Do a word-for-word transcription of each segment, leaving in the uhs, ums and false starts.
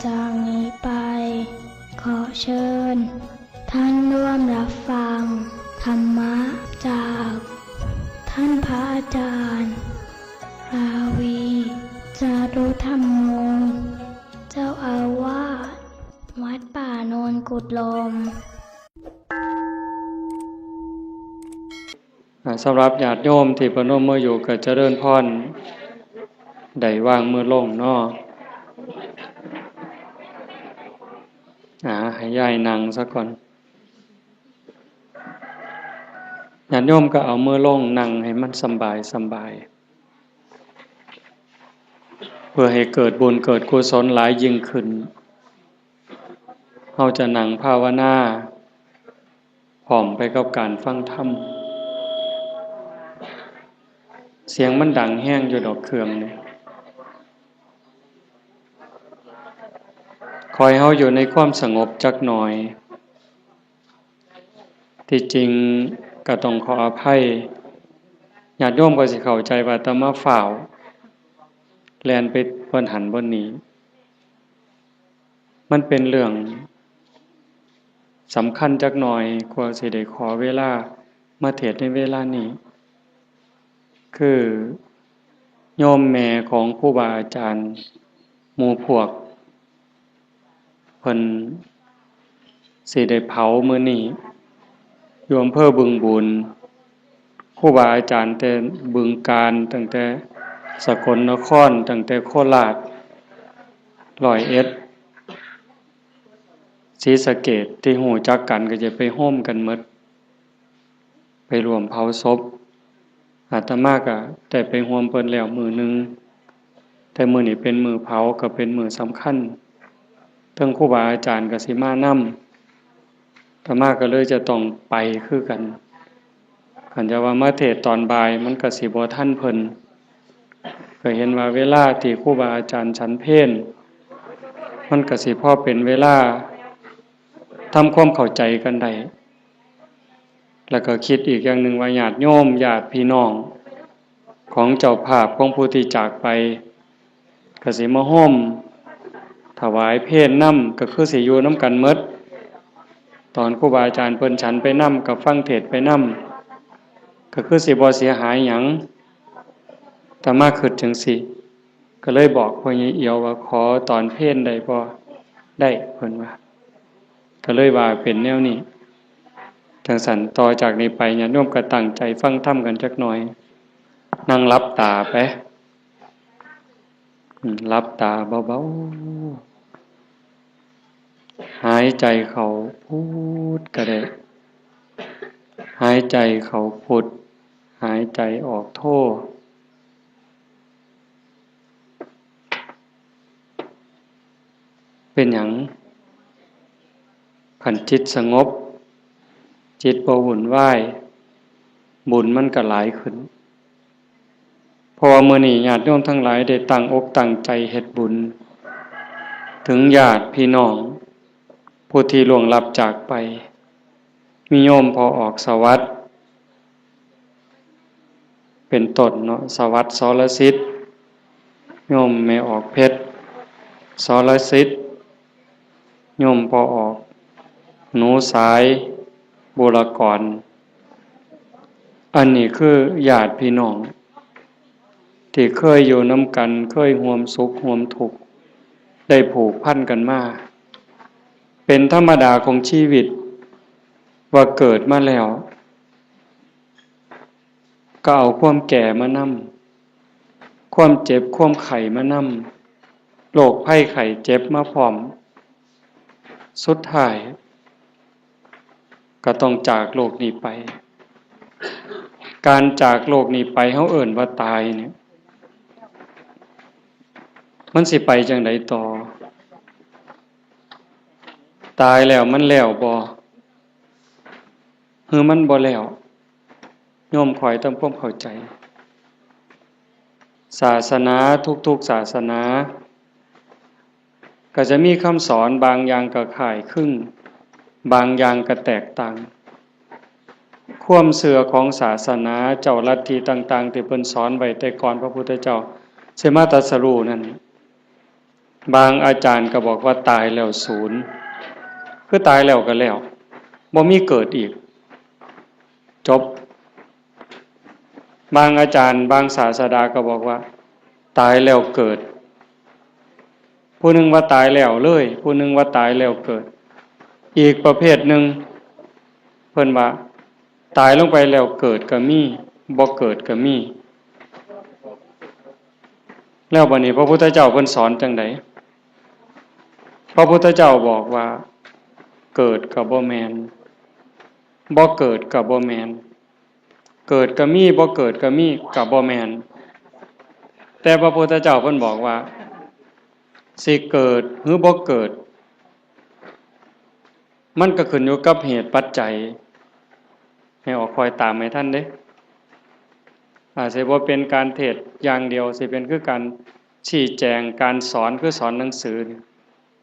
จากนี้ไป ขอเชิญ ท่านร่วมรับฟัง ธรรมะจาก ท่านพระอาจารย์ ราวี จารุธรรมโม เจ้าอาวาส วัดป่าโนนกุดลม อ่า สำหรับญาติโยมที่พนมมืออยู่ก็เจริญพร ได้วางมือลงเนาะ อ่า ให้ยายนั่งซะก่อน ญาติโยมก็เอามือลงนั่งให้มันสำบายสำบาย เพื่อให้เกิดบุญเกิดกุศลหลายยิ่งขึ้น เฮาจะนั่งภาวนา พร้อมไปกับการฟังธรรม เสียงมันดังแฮงอยู่ดอกเครื่องนี่ ขอให้เฮาอยู่ในความสงบจักหน่อย ที่จริงก็ต้องขออภัย ญาติโยมก็สิเข้าใจว่าอาตมาฟ้าว แล่นไปบนหั้นบนนี้ มันเป็นเรื่องสำคัญจักหน่อย กว่าสิได้ขอเวลามาเทศน์ในเวลานี้ คือโยมแม่ของครูบาอาจารย์หมู่พวก เพิ่นสิได้เผามื้อนี้ อยู่อำเภอบึงบูน ครูบาอาจารย์แต่บึงกาฬ ตั้งแต่สกลนคร ตั้งแต่โคราช ร้อยเอ็ด ศรีสะเกษ ที่ฮู้จักกันก็จะไปโฮมกันหมด ไปร่วมเผาศพ อาตมาก็ได้ไปร่วมเพิ่นแล้วมื้อหนึ่ง แต่มื้อนี้เป็นมื้อเผา ก็เป็นมื้อสำคัญ เทิงครูบาอาจารย์ก็สิมานำ อาตมาก็เลยจะต้องไปคือกัน คันจะว่ามาเทศน์ตอนบ่าย มันก็สิบ่ทันเพิ่น ก็เห็นว่าเวลาที่ครูบาอาจารย์ฉันเพล มันก็สิพอเป็นเวลาทำความเข้าใจกันได้ แล้วก็คิดอีกอย่างหนึ่งว่าญาติโยม ญาติพี่น้องของเจ้าภาพ ของผู้ที่จากไป ก็สิมาโฮมถวายเพลนำ ก็คือสิอยู่นำกันหมด ตอนครูบาอาจารย์เพิ่นฉันไปนำ ก็ฟังเทศน์ไปนำ ก็คือสิบ่เสียหายหยัง อาตมาคิดจั่งซี้ ก็เลยบอกพ่อใหญ่เอี่ยวว่า ขอตอนเพลได้บ่ ได้ เพิ่นว่า ก็เลยว่าเป็นแนวนี้ จั่งซั้น ต่อจากนี้ไปญาติโยมก็ตั้งใจฟังธรรมกันจักหน่อย นั่งหลับตาไป อืม หลับตาเบาๆ หายใจเข้าพุทธก็ได้ หายใจเข้าพุทธ หายใจออกโธ เป็นหยัง คันจิตสงบ จิตบ่วุ่นวาย บุญมันก็หลายขึ้น เพราะว่ามื้อนี้ญาติโยมทั้งหลายได้ตั้งอกตั้งใจเฮ็ดบุญ ถึงญาติพี่น้อง ผู้ที่ล่วงลับจากไป มีโยมพ่อออกสวัสดิ์ เป็นต้นเนาะ สวัสดิ์ สรสิทธิ์ โยมแม่ออกเพชร สรสิทธิ์ โยมพ่อออก หนูสาย บุรกร อันนี้คือญาติพี่น้อง ที่เคยอยู่นำกัน เคยร่วมสุขร่วมทุกข์ ได้ผูกพันกันมา เป็นธรรมดาของชีวิต ว่าเกิดมาแล้ว ก็เอาความแก่มานำ ความเจ็บความไข้มานำ โรคภัยไข้เจ็บมาพร้อม สุดท้าย ก็ต้องจากโลกนี้ไป การจากโลกนี้ไป เฮาเอิ้นว่าตายเนี่ย มันสิไปจั่งใดต่อ ตายแล้วมันแล้วบ่ หรือมันบ่แล้ว โยมคอยทำความเข้าใจ ศาสนาทุกๆศาสนา ก็จะมีคำสอนบางอย่างก็คล้ายคลึง บางอย่างก็แตกต่าง ความเชื่อของศาสนาเจ้าลัทธิต่างๆ ที่เพิ่นสอนไว้แต่ก่อนพระพุทธเจ้าสิมาตรัสรู้นั่น บางอาจารย์ก็บอกว่าตายแล้วสูญ คือตายแล้วก็แล้ว บ่มีเกิดอีก จบ บางอาจารย์ บางศาสดาก็บอกว่า ตายแล้วเกิด ผู้หนึ่งว่าตายแล้วเลย ผู้หนึ่งว่าตายแล้วเกิด อีกประเภทหนึ่ง เพิ่นว่า ตายลงไปแล้วเกิดก็มี บ่เกิดก็มี แล้วบัดนี้พระพุทธเจ้าเพิ่นสอนจังใด พระพุทธเจ้าบอกว่า เกิดก็บ่แม่น บ่เกิดก็บ่แม่น เกิดก็มี บ่เกิดก็มีก็บ่แม่น แต่พระพุทธเจ้าเพิ่นบอกว่า สิเกิดหรือบ่เกิด มันก็ขึ้นอยู่กับเหตุปัจจัย ให้ออกคอยตามให้ทันเด้ อาจสิบ่เป็นการเทศน์อย่างเดียว สิเป็นคือการชี้แจง การสอน คือสอนหนังสือนี่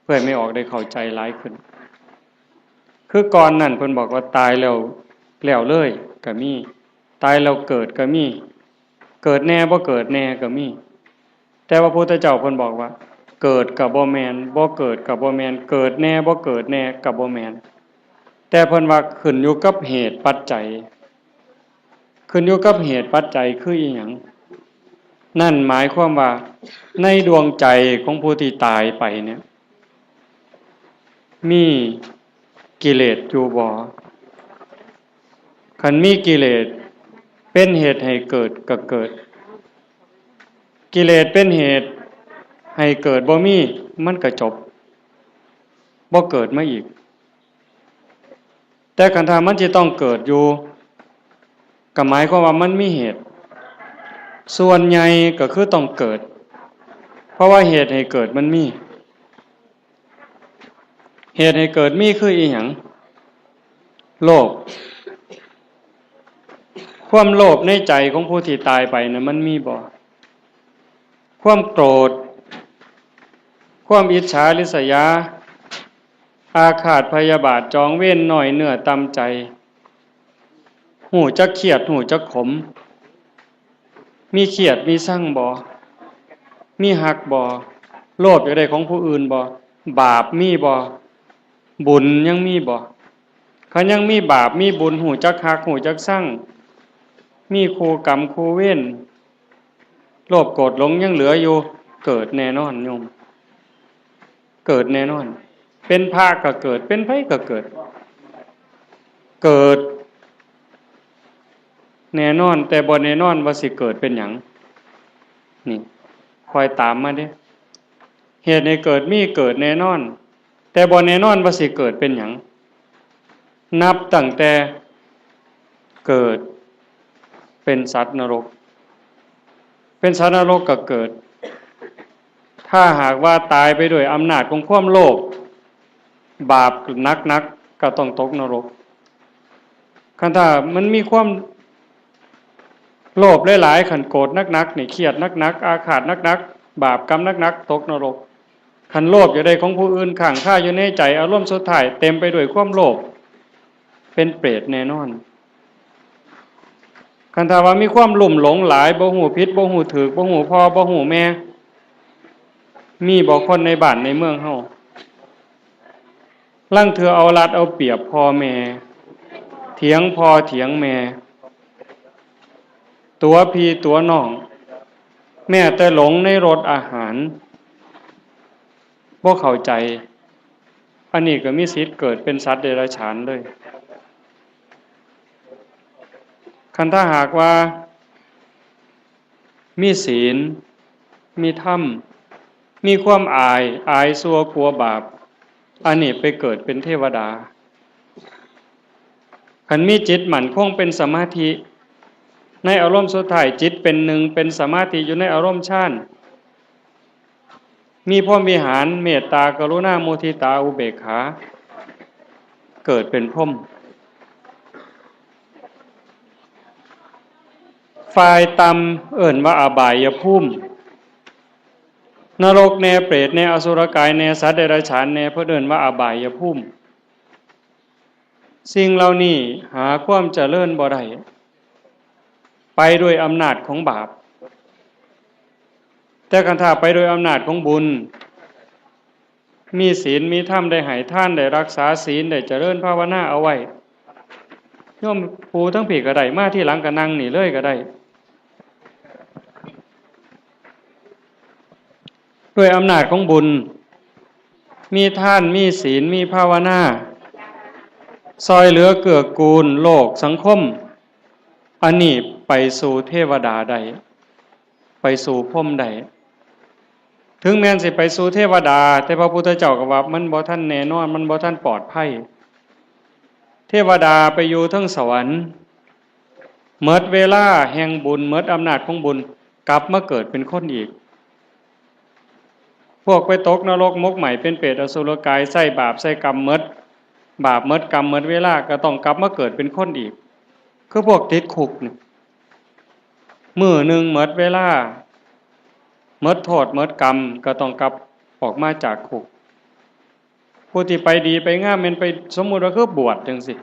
เพื่อให้แม่ออกได้เข้าใจหลายขึ้น คือก่อนนั้นเพิ่นบอกว่าตายแล้ว แล้วเลยก็มี ตายแล้วเกิดก็มี เกิดแน่บ่เกิดแน่ก็มี แต่ว่าพุทธเจ้าเพิ่นบอกว่า เกิดก็บ่แม่น บ่เกิดก็บ่แม่น เกิดแน่บ่เกิดแน่ก็บ่แม่น แต่เพิ่นว่าขึ้นอยู่กับเหตุปัจจัย ขึ้นอยู่กับเหตุปัจจัยคืออีหยัง นั่นหมายความว่าในดวงใจของผู้ที่ตายไปเนี่ย มีกิเลสอยู่บ่ คันมีกิเลสเป็นเหตุให้เกิดก็เกิด กิเลสเป็นเหตุให้เกิดบ่มี มันก็จบ บ่เกิดมาอีก แต่คันถ้ามันสิต้องเกิดอยู่ ก็หมายความว่ามันมีเหตุ ส่วนใหญ่ก็คือต้องเกิด เพราะว่าเหตุให้เกิดมันมี เหตุให้เกิดมีคืออีหยัง โลภ ความโลภในใจของผู้ที่ตายไปนะมันมีบ่ ความโกรธ ความอิจฉาริษยา อาฆาตพยาบาทจองเวร น้อยเนื้อต่ำใจ ฮู้จักเครียด ฮู้จักขม มีเครียด มีซังบ่ มีฮักบ่ โลภอยากได้ของผู้อื่นบ่ บาปมีบ่ บุญยังมีบ่ คันยังมีบาป มีบุญ ฮู้จักฮัก ฮู้จักซัง มีคู่กรรมคู่เวร โลภโกรธหลงยังเหลืออยู่ เกิดแน่นอนโยม เกิดแน่นอน เป็นพระก็เกิด เป็นไผก็เกิด เกิด แน่นอน แต่บ่แน่นอนว่าสิเกิดเป็นหยัง นี่ คอยตามมาเด้ เหตุให้เกิดมี เกิดแน่นอน แต่บ่แน่นอนว่าสิเกิดเป็นหยัง นับตั้งแต่เกิดเป็นสัตว์นรก เป็นสัตว์นรกก็เกิด ถ้าหากว่าตายไปด้วยอำนาจของความโลภ บาปหนักๆ ก็ต้องตกนรก คันถ้ามันมีความโลภหลายๆ คันโกรธหนักๆ นี่ เครียดหนักๆ อาฆาตหนักๆ บาปกรรมหนักๆ ตกนรก คันโลภอยากได้ของผู้อื่น ค้างคาอยู่ในใจ อารมณ์สุดท้ายเต็มไปด้วยความโลภ เป็นเปรตแน่นอน คันถ้าว่ามีความลุ่มหลงหลาย บ่ฮู้ผิด บ่ฮู้ถูก บ่ฮู้พ่อ บ่ฮู้แม่ มีบ่คนในบ้านในเมืองเฮา ลางเทื่อเอารัดเอาเปรียบพ่อแม่ เถียงพ่อเถียงแม่ ตั๋วพี่ตั๋วน้อง แม้แต่หลงในรสอาหาร บ่เข้าใจ อันนี้ก็มีสิทธิ์เกิดเป็นสัตว์เดรัจฉานเลย คันถ้าหากว่า มีศีล มีธรรม มีความอาย อายชั่วกลัวบาป อันนี้ไปเกิดเป็นเทวดา คันมีจิตมั่นคงเป็นสมาธิ ในอารมณ์สุดท้ายจิตเป็นหนึ่ง เป็นสมาธิอยู่ในอารมณ์ฌาน มีพรหมวิหาร เมตตา กรุณา มุทิตา อุเบกขา เกิดเป็นพรหม ฝ่ายต่ำเอิ้นว่าอบายภูมิ นรกแน่ เปรตแน่ อสุรกายแน่ สัตว์เดรัจฉานแน่ เพิ่นเอิ้นว่าอบายภูมิ สิ่งเหล่านี้หาความเจริญบ่ได้ ไปด้วยอำนาจของบาป แต่คันถ้าไปด้วยอำนาจของบุญ มีศีลมีธรรม ได้ให้ทาน ได้รักษาศีล ได้เจริญภาวนาเอาไว้ โยมผู้ทั้งพี้ก็ได้ มาทีหลังก็นั่งนี่เลยก็ได้ ด้วยอำนาจของบุญ มีทาน มีศีล มีภาวนา ซอยเหลือเกื้อกูลโลกสังคม อันนี้ไปสู่เทวดาได้ ไปสู่พรหมได้ ถึงแม้นสิไปสู่เทวดา แต่พระพุทธเจ้าก็ว่ามันบ่ทันแน่นอน มันบ่ทันปลอดภัย เทวดาไปอยู่เทิงสวรรค์ หมดเวลาแห่งบุญ หมดอำนาจของบุญ กลับมาเกิดเป็นคนอีก พวกไปตกนรกหมกไหม้เป็นเปรตอสุรกาย ใส่บาปใส่กรรมหมด บาปหมดกรรมหมดเวลา ก็ต้องกลับมาเกิดเป็นคนอีก คือพวกติดคุกนี่ มื้อหนึ่งหมดเวลา หมดโทษหมดกรรม ก็ต้องกลับออกมาจากคุก ผู้ที่ไปดีไปงามแม่นไป สมมุติว่าคือบวชจังซี้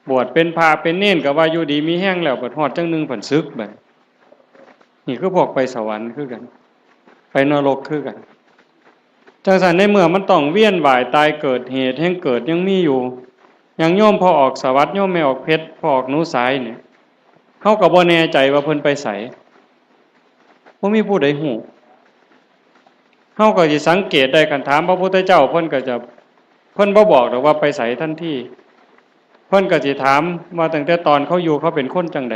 บวชเป็นพระเป็นเณรก็ว่าอยู่ดีมีแฮงแล้ว บัดฮอดจั่งหนึ่งผันสึกบัด นี่คือพวกไปสวรรค์คือกัน ไปนรกคือกัน จั่งซั้นในเมื่อมันต้องเวียนว่ายตายเกิด เหตุแห่งเกิดยังมีอยู่ อย่างโยมพ่อออกสวัสดิ์ โยมแม่ออกเพชร พ่อออกหนูสายเนี่ย เฮาก็บ่แน่ใจว่าเพิ่นไปไส บ่มีผู้ใดฮู้ เฮาก็สิสังเกตได้ คันถามพระพุทธเจ้า เพิ่นก็จะ เพิ่นบ่บอกดอกว่าไปไสทันที เพิ่นก็สิถามว่าตั้งแต่ตอนเขาอยู่เขาเป็นคนจั่งใด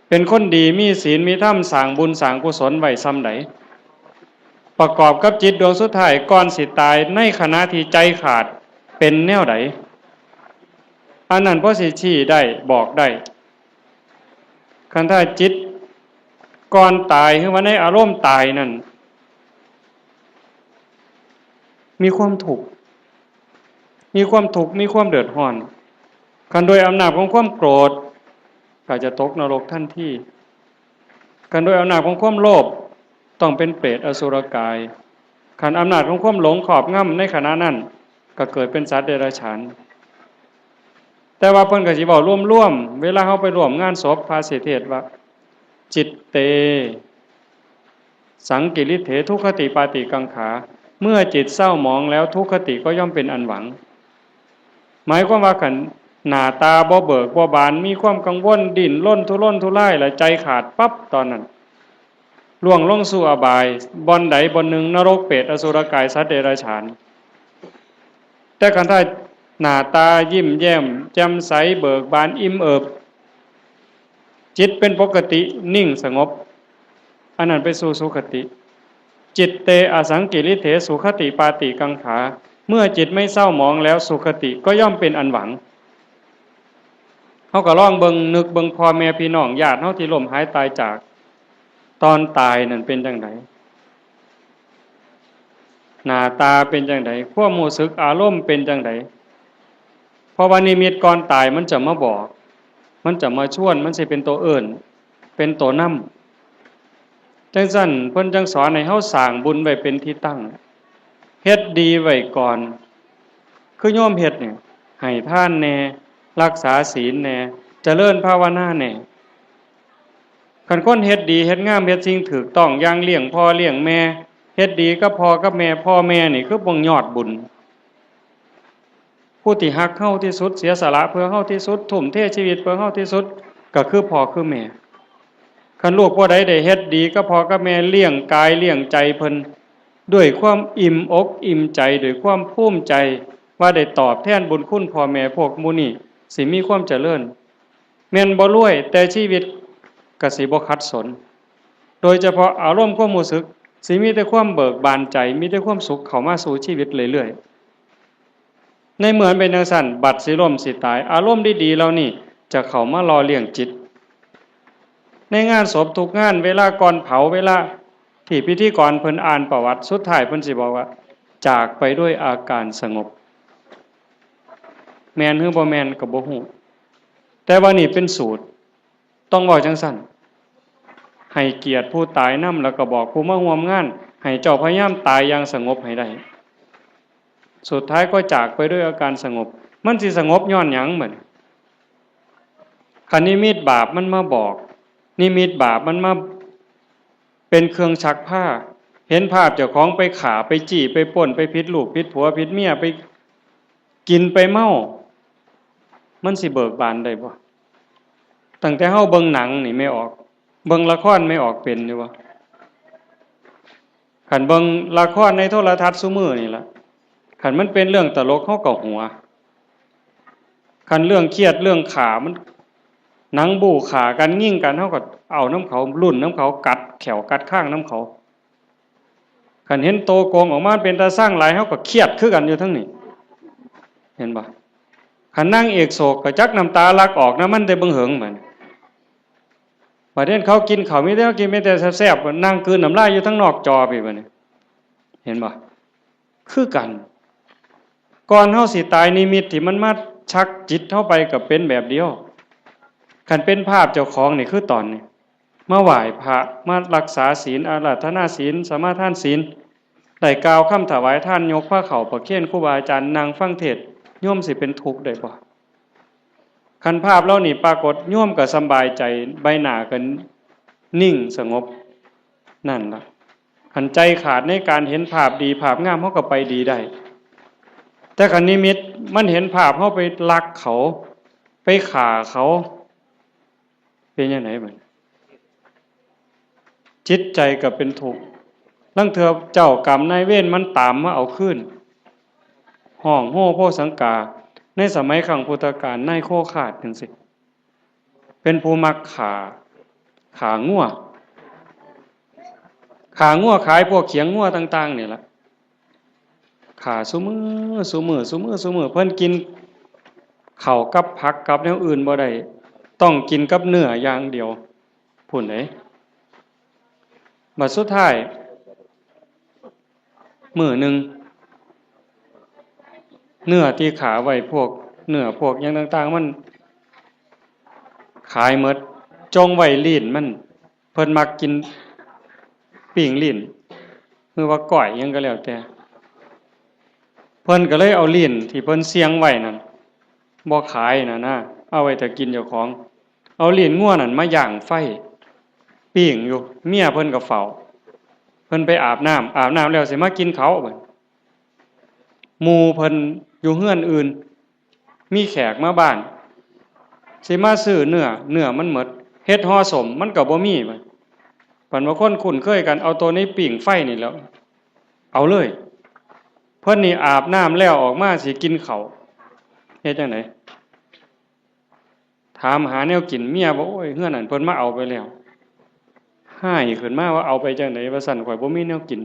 เป็นคนดี มีศีล มีธรรม สร้างบุญสร้างกุศลไว้ส่ำใด ประกอบกับจิตดวงสุดท้ายก่อนสิตาย ในขณะที่ใจขาด เป็นแนวใด อันนั้นพอสิชี้ได้ บอกได้ คันถ้าจิตก่อนตาย คือว่าในอารมณ์ตายนั่น มีความทุกข์ มีความทุกข์ มีความเดือดร้อน คันโดยอำนาจของความโกรธ ก็จะตกนรกทันที คันโดยอำนาจของความโลภ ต้องเป็นเปรตอสุรกาย คันอำนาจของความหลงครอบงำในขณะนั้น ก็เกิดเป็นสัตว์เดรัจฉาน แต่ว่าเพิ่นก็สิเว้ารวมๆ เวลาเฮาไปร่วมงานศพ พระสิเทศน์ว่า จิตเต สังกิริเถ ทุคติปาติกังขา เมื่อจิตเศร้าหมองแล้ว ทุคติก็ย่อมเป็นอันหวัง หมายความว่าคันหน้าตาบ่เบิกบ่บาน มีความกังวล ดิ้นรนทุรนทุราย และใจขาดปั๊บ ตอนนั้น ล่วงลงสู่อบาย บ่อนใดบ่อนหนึ่ง นรก เปรต อสุรกาย สัตว์เดรัจฉาน แต่คันถ้าหน้าตายิ้มแย้ม แจ่มใส เบิกบาน อิ่มเอิบ จิตเป็นปกติ นิ่งสงบ อันนั้นไปสู่สุคติ จิตเต อสังกิริเถ สุคติปาติกังขา เมื่อจิตไม่เศร้าหมองแล้ว สุคติก็ย่อมเป็นอันหวัง เฮาก็ลองเบิ่ง นึกเบิ่งพ่อแม่พี่น้องญาติเฮาที่ล้มหายตายจาก ตอนตายนั่นเป็นจั่งใด หน้าตาเป็นจั่งใด ความรู้สึกอารมณ์เป็นจั่งใด เพราะว่านิมิตก่อนตายมันจะมาบอก มันจะมาชวน มันสิเป็นตัวเอิ้น เป็นตัวนำ จั่งซั้นเพิ่นจั่งสอนให้เฮาสร้างบุญไว้เป็นที่ตั้ง เฮ็ดดีไว้ก่อน คือโยมเฮ็ดเนี่ย ให้ทานแน่ รักษาศีลแน่ เจริญภาวนาแน่ คันคนเฮ็ดดีเฮ็ดงาม เฮ็ดสิ่งถูกต้อง อย่างเลี้ยงพ่อเลี้ยงแม่ เฮ็ดดีกับพ่อกับแม่ พ่อแม่นี่คือเบื้องยอดบุญ ผู้ที่ฮักเฮาที่สุด เสียสละเพื่อเฮาที่สุด ทุ่มเทชีวิตเพื่อเฮาที่สุด ก็คือพ่อคือแม่ คันลูกผู้ใดได้เฮ็ดดีกับพ่อกับแม่ เลี้ยงกายเลี้ยงใจเพิ่น ด้วยความอิ่มอกอิ่มใจ ด้วยความภูมิใจ ว่าได้ตอบแทนบุญคุณพ่อแม่พวกหมู่นี้ สิมีความเจริญ แม่นบ่รวย แต่ชีวิตก็สิบ่ขัดสน โดยเฉพาะอารมณ์ความรู้สึก สิมีแต่ความเบิกบานใจ มีแต่ความสุขเข้ามาสู่ชีวิตเรื่อยๆ ในเมื่อมันเป็นจั่งซั้น บัดสิล้มสิตาย อารมณ์ดีๆเหล่านี้จะเข้ามาหล่อเลี้ยงจิต ในงานศพทุกงาน เวลาก่อนเผา เวลาที่พิธีกรเพิ่นอ่านประวัติ สุดท้ายเพิ่นสิบอกว่า จากไปด้วยอาการสงบ แม่นหรือบ่แม่นก็บ่ฮู้ แต่ว่านี่เป็นสูตร ต้องเว้าจั่งซั้น ให้เกียรติผู้ตายนำ แล้วก็บอกผู้มาร่วมงาน ให้เจ้าพยายามตายอย่างสงบให้ได้ สุดท้ายก็จากไปด้วยอาการสงบ มันสิสงบย้อนหยังบัดนี้ คันนิมิตบาปมันมาบอก นิมิตบาปมันมาเป็นเครื่องชักพา เห็นภาพเจ้าของไปฆ่า ไปจี้ ไปปล้น ไปผิดลูกผิดผัวผิดเมีย ไปกินไปเมา มันสิเบิกบานได้บ่? ตั้งแต่เฮาเบิ่งหนังนี่แม่ออก เบิ่งละครแม่ออกเป็นอยู่บ่? คันเบิ่งละครในโทรทัศน์ซุมื้อนี่ล่ะ คันมันเป็นเรื่องตลกเฮาก็หัว คันเรื่องเครียดเรื่องฆ่ามัน หนังบู๊ฆ่ากันยิงกัน เฮาก็เอานำเขา ลุ้นนำเขา กัดแข้วกัดคางนำเขา คันเห็นโตโกงออกมาเป็นตาซังหลาย เฮาก็เครียดคือกันอยู่ทั้งนี้ เห็นบ่? คันนางเอกโศกก็จักน้ำตาหลั่งออกนำมันแต่เบิ่งเหิงบัดนี้ บัดนี้เขากินข้าวมีแต่กินมีแต่แซ่บๆ นั่งกลืนน้ำลายอยู่ทั้งนอกจอพี้บัดนี้ เห็นบ่? คือกัน ก่อนเฮาสิตายนิมิตที่มันมาชักจิตเฮาไปก็เป็นแบบเดียว คันเป็นภาพเจ้าของนี่คือตอนนี้ มาไหว้พระ มารักษาศีล อาราธนาศีล สมาทานศีล ได้กล่าวคำถวายทาน ยกพาข้าวพาเคนครูบาอาจารย์ นั่งฟังเทศน์ โยมสิเป็นทุกข์ได้บ่? คันภาพเหล่านี้ปรากฏ โยมก็สำบายใจ ใบหน้าก็นิ่งสงบ นั่นล่ะ คันใจขาดในการเห็นภาพดีภาพงาม เฮาก็ไปดีได้ แต่คันนิมิตมันเห็นภาพเฮาไปลักเขา ไปฆ่าเขา เป็นจั่งใดบัดนี้? จิตใจก็เป็นทุกข์ ลางเทื่อเจ้ากรรมนายเวรมันตามมาเอาคืน ฮ้องโฮโฮสังกา ในสมัยครั้งพุทธกาล นายโคคาดจั่งซี้ เป็นผู้มักฆ่า ฆ่างัว ฆ่างัวขายพวกเขียงงัวต่างๆ นี่ล่ะ ฆ่าซุมื้อ ซุมื้อ ซุมื้อ ซุมื้อ เพิ่นกินข้าวกับผักกับแนวอื่นบ่ได้ ต้องกินกับเนื้ออย่างเดียว พู้นเด้ บัดสุดท้าย มื้อหนึ่ง เนื้อที่ฆ่าไว้ พวกเนื้อพวกหยังต่างๆ มันขายหมด จงไว้ลิ้นมัน เพิ่นมักกินปิ้งลิ้น หรือว่าก้อยหยังก็แล้วแต่ เพิ่นก็เลยเอาลิ้นที่เพิ่นเสี่ยงไว้นั่น บ่ขายน่ะนะ เอาไว้ถ้ากินเจ้าของ เอาลิ้นงัวนั่นมาย่างไฟ ปิ้งอยู่ เมียเพิ่นก็เฝ้า เพิ่นไปอาบน้ำ อาบน้ำแล้วสิมากินข้าวบัด หมู่เพิ่นอยู่เฮือนอื่น มีแขกมาบ้าน สิมาซื้อเนื้อ เนื้อมันหมด เฮ็ดห่อส้มมันก็บ่มีบัด บัดว่าคนคุ้นเคยกัน เอาตัวนี้ปิ้งไฟนี่แหล้ว เอาเลย เพิ่นนี่อาบน้ำแล้วออกมาสิกินข้าว เฮ็ดจั่งใด? ถามหาแนวกิน เมียว่า โอ้ย เฮือนนั่นเพิ่นมาเอาไปแล้ว ฮ้ายขึ้นมาว่า เอาไปจั่งใด ว่าซั่น ข้อยบ่มีแนวกิน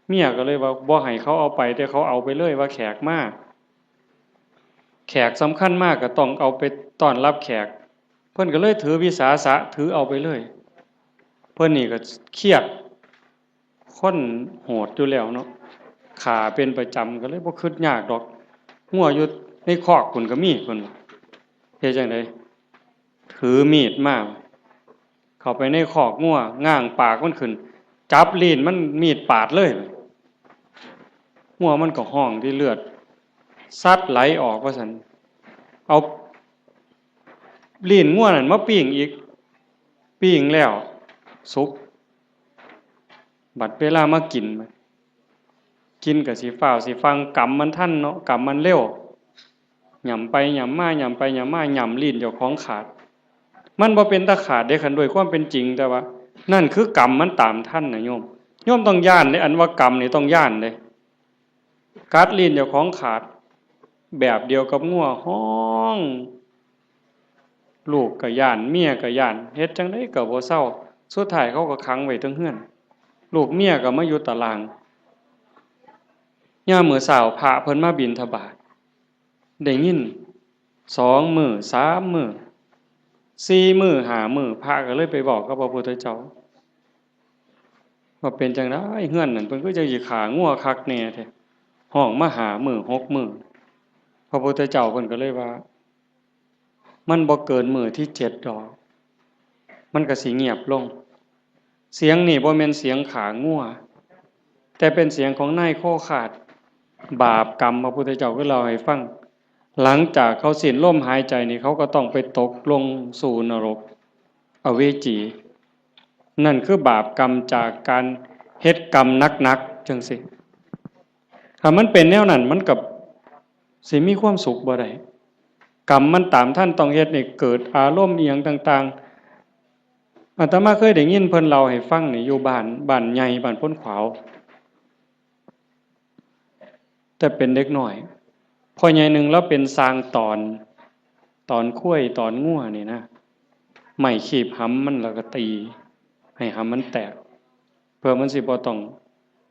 เมียก็เลยว่า บ่ให้เขาเอาไป แต่เขาเอาไปเลย ว่าแขกมา แขกสำคัญมาก็ต้องเอาไปต้อนรับแขก เพิ่นก็เลยถือวิสาสะ ถือเอาไปเลย เพิ่นนี่ก็เครียด คนโหดอยู่แล้วเนาะ ฆ่าเป็นประจำ ก็เลยบ่คิดยากดอก งัวอยู่ในคอกพุ้นก็มี เพิ่นว่า เฮ็ดจั่งใด? ถือมีดมา เข้าไปในคอกงัว ง้างปากมันขึ้น จับลิ้นมัน มีดปาดเลย งัวมันก็ฮ้องที่เลือดซัดไหลออกว่าซั่น เอาลิ้นงัวนั่นมาปิ้งอีก ปิ้งแล้วสุก บัดเวลามากิน กินก็สิฟ้าวสิฟั่ง กรรมมันทันเนาะ กรรมมันเร็ว หย่ำไปหย่ำมา หย่ำไปหย่ำมา หย่ำลิ้นเจ้าของขาด มันบ่เป็นตาขาดเด้ คันด้วยความเป็นจริง แต่ว่านั่นคือกรรมมันตามทันนะโยม โยมต้องย้านเด้ อันว่ากรรมนี่ต้องย้านเด้ กัดลิ้นเจ้าของขาด แบบเดียวกับงัวฮ้อง ลูกก็ย้าน เมียก็ย้าน เฮ็ดจั่งใดก็บ่เซา สุดท้ายเขาก็ขังไว้เทิงเฮือน ลูกเมียก็มาอยู่ตาราง ยามมื้อเช้าพระเพิ่นมาบิณฑบาต ได้ยินสองมื้อ สามมื้อ สี่มื้อ ห้ามื้อ พระก็เลยไปเว้ากับพระพุทธเจ้า ว่าเป็นจั่งใด เฮือนนั่นเพิ่นคือจั่งสิฆ่างัวคักแน่แท้ ฮ้องมาห้ามื้อ หกมื้อ พระพุทธเจ้าเพิ่นก็เลยว่า มันบ่เกินมื้อที่เจ็ดดอก มันก็สิเงียบลง เสียงนี่บ่แม่นเสียงฆ่างัว แต่เป็นเสียงของนายโคคาด บาปกรรม พระพุทธเจ้าก็เล่าให้ฟัง หลังจากเขาสิ้นลมหายใจนี่ เขาก็ต้องไปตกลงสู่นรก อเวจี นั่นคือบาปกรรมจากการ เฮ็ดกรรมหนักๆจั่งซี้ ถ้ามันเป็นแนวนั้นมันก็สิมีความสุขบ่ได้ กรรมมันตามทันต้องเฮ็ดให้เกิดอารมณ์อีหยังต่างๆ อาตมาเคยได้ยินเพิ่นเล่าให้ฟังนี่ อยู่บ้าน บ้านใหญ่ บ้านโพนขวาว แต่เป็นเด็กน้อย พ่อใหญ่หนึ่งลาวเป็นช่างตอน ตอนควาย ตอนงัวนี่นะ ไม้คีบหำมันแล้วก็ตี ให้หำมันแตก เพื่อมันสิบ่ต้อง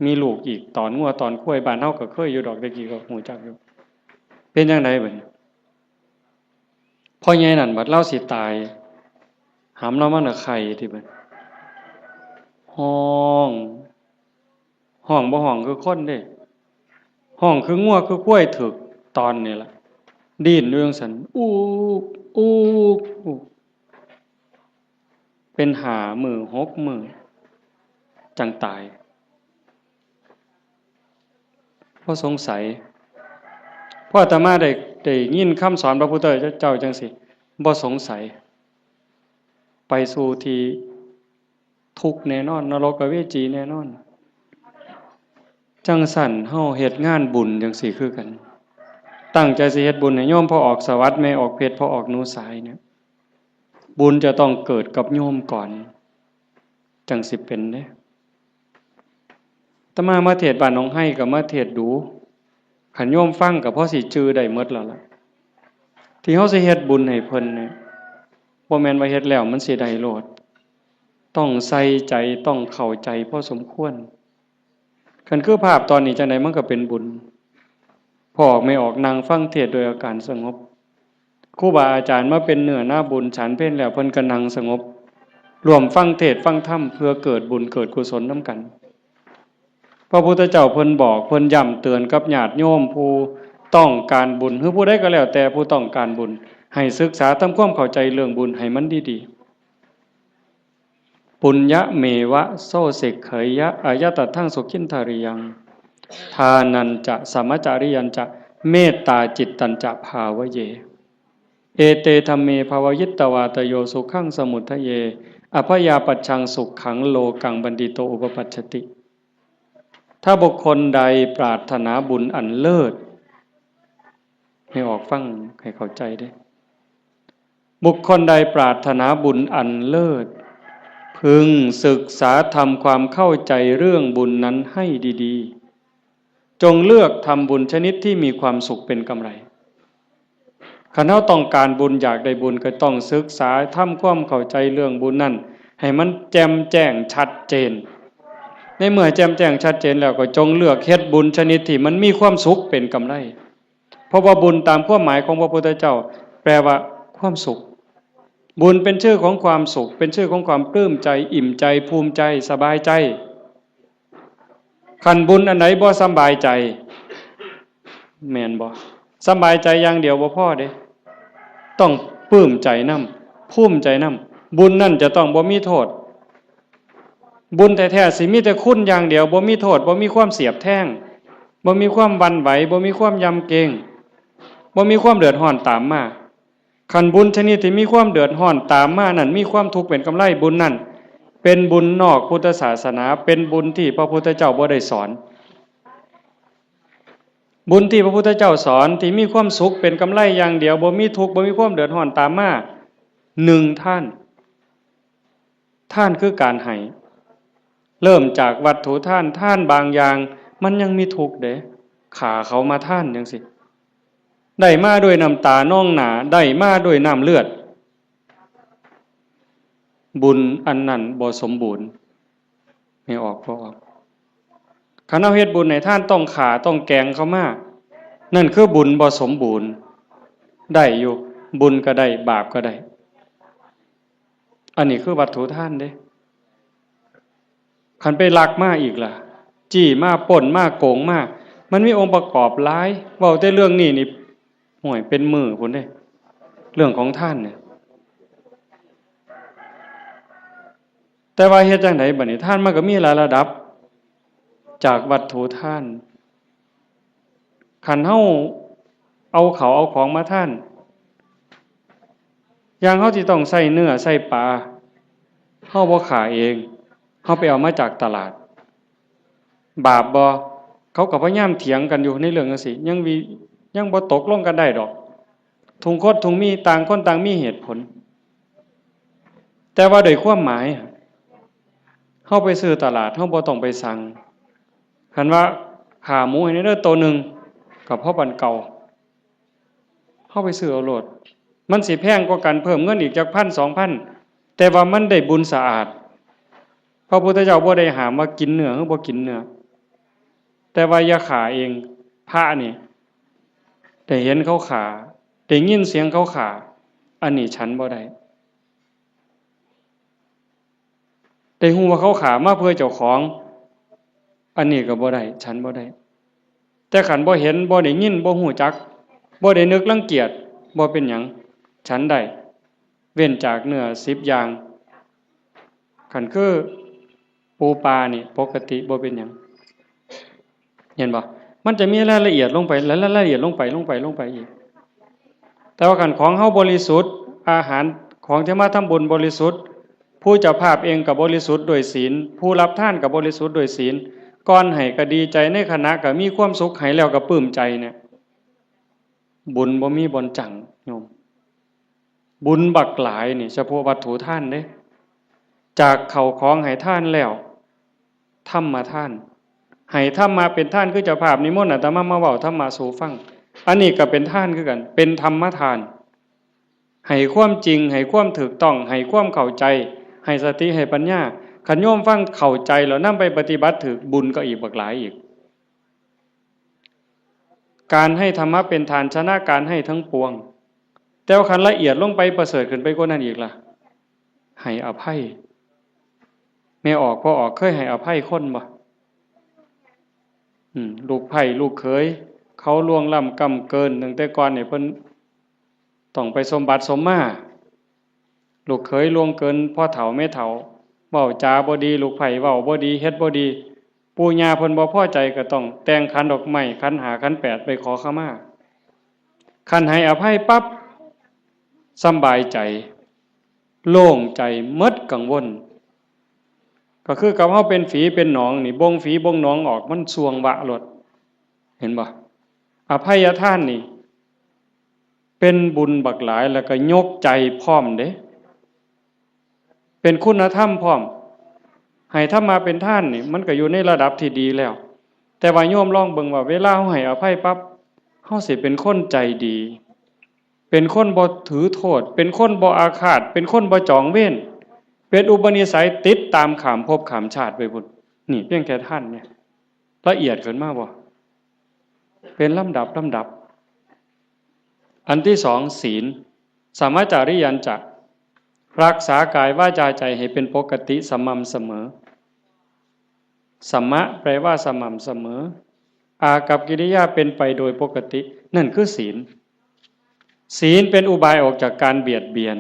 มีลูกอีก ตอนงัวตอนควาย บ้านเฮาก็เคยอยู่ดอก แต่กี้ก็ฮู้จักอยู่ เป็นจั่งใดบัดนี้ พ่อใหญ่นั่นบัดลาวสิตาย หำลาวมันน่ะไข่ติบัด ฮ้อง ฮ้องบ่ฮ้องคือคนเด้ ฮ้องคืองัวคือควายถูกตอนนี่ล่ะ ดิ้นอยู่จั่งซั้น อูก อูก อูก เป็นห้ามื้อ หกมื้อ จั่งตาย บ่สงสัย พออาตมาได้ ได้ยินคำสอนพระพุทธเจ้าจั่งซี้ บ่สงสัย ไปสู่ที่ทุกข์แน่นอน นรกอเวจีแน่นอน จั่งซั้นเฮาเฮ็ดงานบุญจั่งซี้คือกัน ตั้งใจสิเฮ็ดบุญให้โยมพ่อออกสวัสดิ์ แม่ออกเพชร พ่อออกหนูสายเนี่ย บุญจะต้องเกิดกับโยมก่อน จั่งสิเป็นเด้ อาตมามาเทศน์บ้านหนองไฮก็มาเทศน์ดู คันโยมฟังก็พอสิจื่อได้หมดแล้วล่ะ ที่เฮาสิเฮ็ดบุญให้เพิ่นเนี่ย บ่แม่นว่าเฮ็ดแล้วมันสิได้โลด ต้องใส่ใจ ต้องเข้าใจพอสมควร คันคือภาพตอนนี้จั่งใดมันก็เป็นบุญ พ่อออกแม่ออกนั่งฟังเทศน์โดยอาการสงบ ครูบาอาจารย์มาเป็นเนื้อนาบุญ ฉันเพลแล้วเพิ่นก็นั่งสงบ ร่วมฟังเทศน์ฟังธรรม เพื่อเกิดบุญเกิดกุศลนำกัน พระพุทธเจ้าเพิ่นบอก เพิ่นย้ำเตือนกับญาติโยมผู้ต้องการบุญ หรือผู้ใดก็แล้วแต่ผู้ต้องการบุญ ให้ศึกษาทำความเข้าใจเรื่องบุญให้มันดีๆ ปุญญะเมวะโสเสกเขยยะ อายะตัดทังสุขินทาริยัง ทานันจะ สมจาริยันจะ เมตตาจิตตันจะ ภาวะเย เอเตธัมเม ภาวะยิตตวาตโย สุขังสมุทเย อภยาปัชชังสุขัง โลกังบันดิโต อุปปัชชติ ถ้าบุคคลใดปรารถนาบุญอันเลิศ ให้ออกฟังให้เข้าใจเด้ บุคคลใดปรารถนาบุญอันเลิศ พึงศึกษาทำความเข้าใจเรื่องบุญนั้นให้ดีๆ จงเลือกทำบุญชนิดที่มีความสุขเป็นกำไร คันเฮาต้องการบุญอยากได้บุญก็ต้องศึกษาทำความเข้าใจเรื่องบุญนั่นให้มันแจ่มแจ้งชัดเจน ในเมื่อแจ่มแจ้งชัดเจนแล้วก็จงเลือกเฮ็ดบุญชนิดที่มันมีความสุขเป็นกำไร เพราะว่าบุญตามความหมายของพระพุทธเจ้า แปลว่าความสุข บุญเป็นชื่อของความสุข เป็นชื่อของความปลื้มใจ อิ่มใจ ภูมิใจ สบายใจ คันบุญอันใดบ่สำบายใจ แม่นบ่ สำบายใจอย่างเดียวบ่พอเด้ ต้องปลื้มใจนำ ภูมิใจนำ บุญนั่นจะต้องบ่มีโทษ บุญแท้ๆสิมีแต่คุณอย่างเดียว บ่มีโทษ บ่มีความเสียบแทง บ่มีความหวั่นไหว บ่มีความยำเกรง บ่มีความเดือดร้อนตามมา คันบุญชนิดที่มีความเดือดร้อนตามมานั่น มีความทุกข์เป็นกำไร บุญนั่นเป็นบุญนอกพุทธศาสนา เป็นบุญที่พระพุทธเจ้าบ่ได้สอน บุญที่พระพุทธเจ้าสอนที่มีความสุขเป็นกำไรอย่างเดียว บ่มีทุกข์ บ่มีความเดือดร้อนตามมา หนึ่ง ทาน ทานคือการให้ เริ่มจากวัตถุทาน ทานบางอย่างมันยังมีทุกข์เด้ ฆ่าเขามาทานจั่งซี้ ได้มาด้วยน้ำตานองหน้า ได้มาด้วยน้ำเลือด บุญอันนั้นบ่สมบูรณ์ ให้ออก บ่ออก คันเฮาเฮ็ดบุญให้ทานต้องฆ่าต้องแกล้งเขามา นั่นคือบุญบ่สมบูรณ์ ได้อยู่ บุญก็ได้ บาปก็ได้ อันนี้คือวัตถุทานเด้ คันไปลักมาอีกล่ะ จี้มา ปล้นมา โกงมา มันมีองค์ประกอบหลาย เว้าแต่เรื่องนี้นี่ ห่วย เป็นมื้อพุ้นเด้ เรื่องของทานเนี่ย แต่ว่าเฮ็ดจั่งใดบัดนี้ ทานมันก็มีหลายระดับ จากวัตถุทาน คันเฮาเอาข้าวเอาของมาทาน อย่างเฮาที่ต้องใช้เนื้อใช้ปลา เฮาบ่ฆ่าเอง เฮาไปเอามาจากตลาด บาปบ่ เขาก็พยายามเถียงกันอยู่ในเรื่องจั่งซี้ ยังวิ- ยังบ่ตกลงกันได้ดอก ทุกคนทุกมี ต่างคนต่างมีเหตุผล แต่ว่าโดยความหมาย เฮาไปซื้อตลาด เฮาบ่ต้องไปสั่ง คันว่า "ข้าหมูให้แหน่เด้อโตหนึ่ง" ก็พอปานเก่า เฮาไปซื้อเอาโลด มันสิแพงกว่ากัน เพิ่มเงินอีกจักพันสองพัน แต่ว่ามันได้บุญสะอาด พระพุทธเจ้าบ่ได้ห้ามว่ากินเนื้อหรือบ่กินเนื้อ แต่ว่าอย่าฆ่าเอง พระนี่ ได้เห็นเขาฆ่า ได้ยินเสียงเขาฆ่า อันนี้ฉันบ่ได้ ได้ฮู้ว่าเขาฆ่ามาเพื่อเจ้าของ อันนี้ก็บ่ได้ ฉันบ่ได้ แต่คันบ่เห็น บ่ได้ยิน บ่ฮู้จัก บ่ได้นึกรังเกียจ บ่เป็นหยัง ฉันได้ เว้นจากเนื้อสิบอย่าง คันคือปูปลานี่ปกติบ่เป็นหยัง เห็นบ่ มันจะมีรายละเอียดลงไป รายละเอียดลงไป ลงไป ลงไปอีก แต่ว่าคันของเฮาบริสุทธิ์ อาหารของที่มาทำบุญบริสุทธิ์ ผู้เจ้าภาพเองก็บริสุทธิ์ด้วยศีล ผู้รับทานก็บริสุทธิ์ด้วยศีล ก่อนให้ก็ดีใจ ในขณะก็มีความสุข ให้แล้วก็ปลื้มใจเนี่ย บุญบ่มีบ่อนจั่ง โยม บุญบักหลายนี่ เฉพาะวัตถุทานเด้ จากเข้าของให้ทานแล้ว ธรรมทาน ให้ธรรมะเป็นทาน คือเจ้าภาพนิมนต์อาตมามาเว้าธรรมะสู่ฟัง อันนี้ก็เป็นทานคือกัน เป็นธรรมทาน ให้ความจริง ให้ความถูกต้อง ให้ความเข้าใจ ให้สติ ให้ปัญญา คันโยมฟังเข้าใจแล้วนำไปปฏิบัติถูก บุญก็อีกบักหลายอีก การให้ธรรมะเป็นทาน ชนะการให้ทั้งปวง แต่ว่าคันละเอียดลงไปประเสริฐขึ้นไปกว่านั้นอีกล่ะ ให้อภัย แม่ออกพ่อออกเคยให้อภัยคนบ่ อืม ลูกไพร่ลูกเขย เขาล่วงล้ำก้ำเกิน ตั้งแต่ก่อนเนี่ยเพิ่นต้องไปสมบัติสมมา ลูกเขยล่วงเกินพ่อเฒ่าแม่เฒ่า เว้าจาบ่ดี ลูกไพร่เว้าบ่ดี เฮ็ดบ่ดี ปู่ย่าเพิ่นบ่พอใจก็ต้องแต่งขันดอกไม้ ขันห้าขันแปดไปขอขมา คันให้อภัยปั๊บ สำบายใจ โล่งใจ หมดกังวล ก็คือกับเฮาเป็นฝีเป็นหนองนี่ บ่งฝีบ่งหนองออก มันส่วงวะโลด เห็นบ่ อภัยทานนี่ เป็นบุญบักหลาย แล้วก็ยกใจพร้อมเด้ เป็นคุณธรรมพร้อม ให้ธรรมะเป็นทานนี่ มันก็อยู่ในระดับที่ดีแล้ว แต่ว่าโยมลองเบิ่งว่า เวลาเฮาให้อภัยปั๊บ เฮาสิเป็นคนใจดี เป็นคนบ่ถือโทษ เป็นคนบ่อาฆาต เป็นคนบ่จองเวร เป็นอุปนิสัยติดตามข้ามภพข้ามชาติไปพุ้น นี่เพียงแค่ทานเนี่ย ละเอียดขึ้นมาบ่ เป็นลำดับลำดับ อันที่สอง ศีล สัมมาจาริยัญจะ รักษากายวาจาใจให้เป็นปกติสม่ำเสมอ สัมมะแปลว่าสม่ำเสมอ อากัปกิริยาเป็นไปโดยปกติ นั่นคือศีล ศีลเป็นอุบายออกจากการเบียดเบียน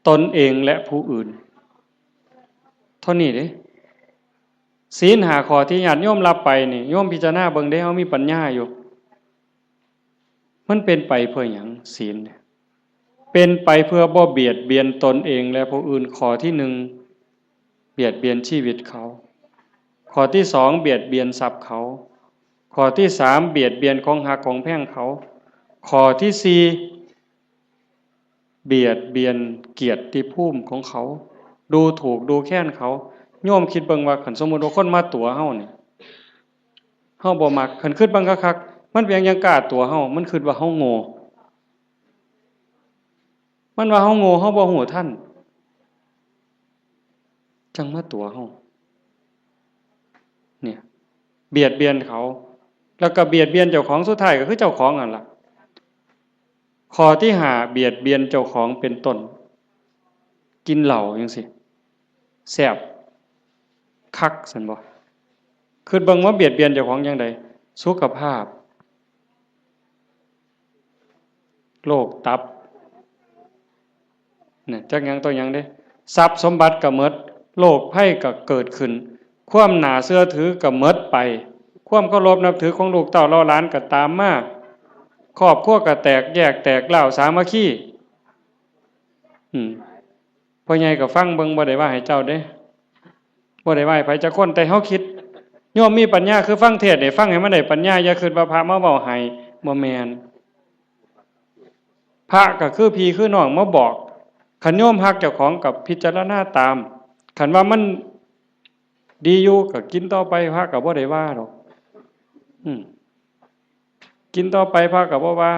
ตนเองและผู้อื่น เท่านี้เด้ ศีลห้าข้อที่ญาติโยมรับไปนี่ โยมพิจารณาเบิ่งเด้ เฮามีปัญญาอยู่ มันเป็นไปเพื่อหยัง ศีลเนี่ย เป็นไปเพื่อบ่เบียดเบียนตนเองและผู้อื่น ข้อที่หนึ่ง เบียดเบียนชีวิตเขา ข้อที่สอง เบียดเบียนทรัพย์เขา ข้อที่สาม เบียดเบียนของฮักของแพงเขา ข้อที่สี่ เบียดเบียนเกียรติภูมิของเขา ดูถูกดูแคลนเขา โยมคิดเบิ่งว่า คันสมมุติว่าคนมาตั๋วเฮานี่ เฮาบ่มัก คันคิดเบิ่งคักๆ มันเป็นหยังจั่งกล้าตั๋วเฮา มันคิดว่าเฮาโง่ มันว่าเฮาโง่ เฮาบ่ฮู้ทัน จั่งมาตั๋วเฮา เนี่ย เบียดเบียนเขา แล้วก็เบียดเบียนเจ้าของ สุดท้ายก็คือเจ้าของนั่นล่ะ ข้อที่ห้า เบียดเบียนเจ้าของเป็นต้น กินเหล้าจั่งซี้ แซ่บคักซั่นบ่ คิดเบิ่งว่าเบียดเบียนเจ้าของจั่งใด สุขภาพ โรคตับ เนี่ย จักหยังต่อหยังเด้ ทรัพย์สมบัติก็หมด โรคภัยก็เกิดขึ้น ความน่าเชื่อถือก็หมดไป ความเคารพนับถือของลูกเต้าเหล่าหลานก็ตามมา ครอบครัวก็แตกแยกแตกร้าว สามัคคี อืม พ่อใหญ่ก็ฟังเบิ่ง บ่ได้ว่าให้เจ้าเด้ บ่ได้ว่าให้ไผจักคน แต่เฮาคิด โยมมีปัญญาคือฟังเทศน์นี่ ฟังให้มันได้ปัญญา อย่าคิดว่าพระมาเว้าให้ บ่แม่น พระก็คือพี่คือน้องมาบอก คันโยมฮักเจ้าของก็พิจารณาตาม คันว่ามันดีอยู่ก็กินต่อไป พระก็บ่ได้ว่าดอก อืม กินต่อไป พระก็บ่ว่า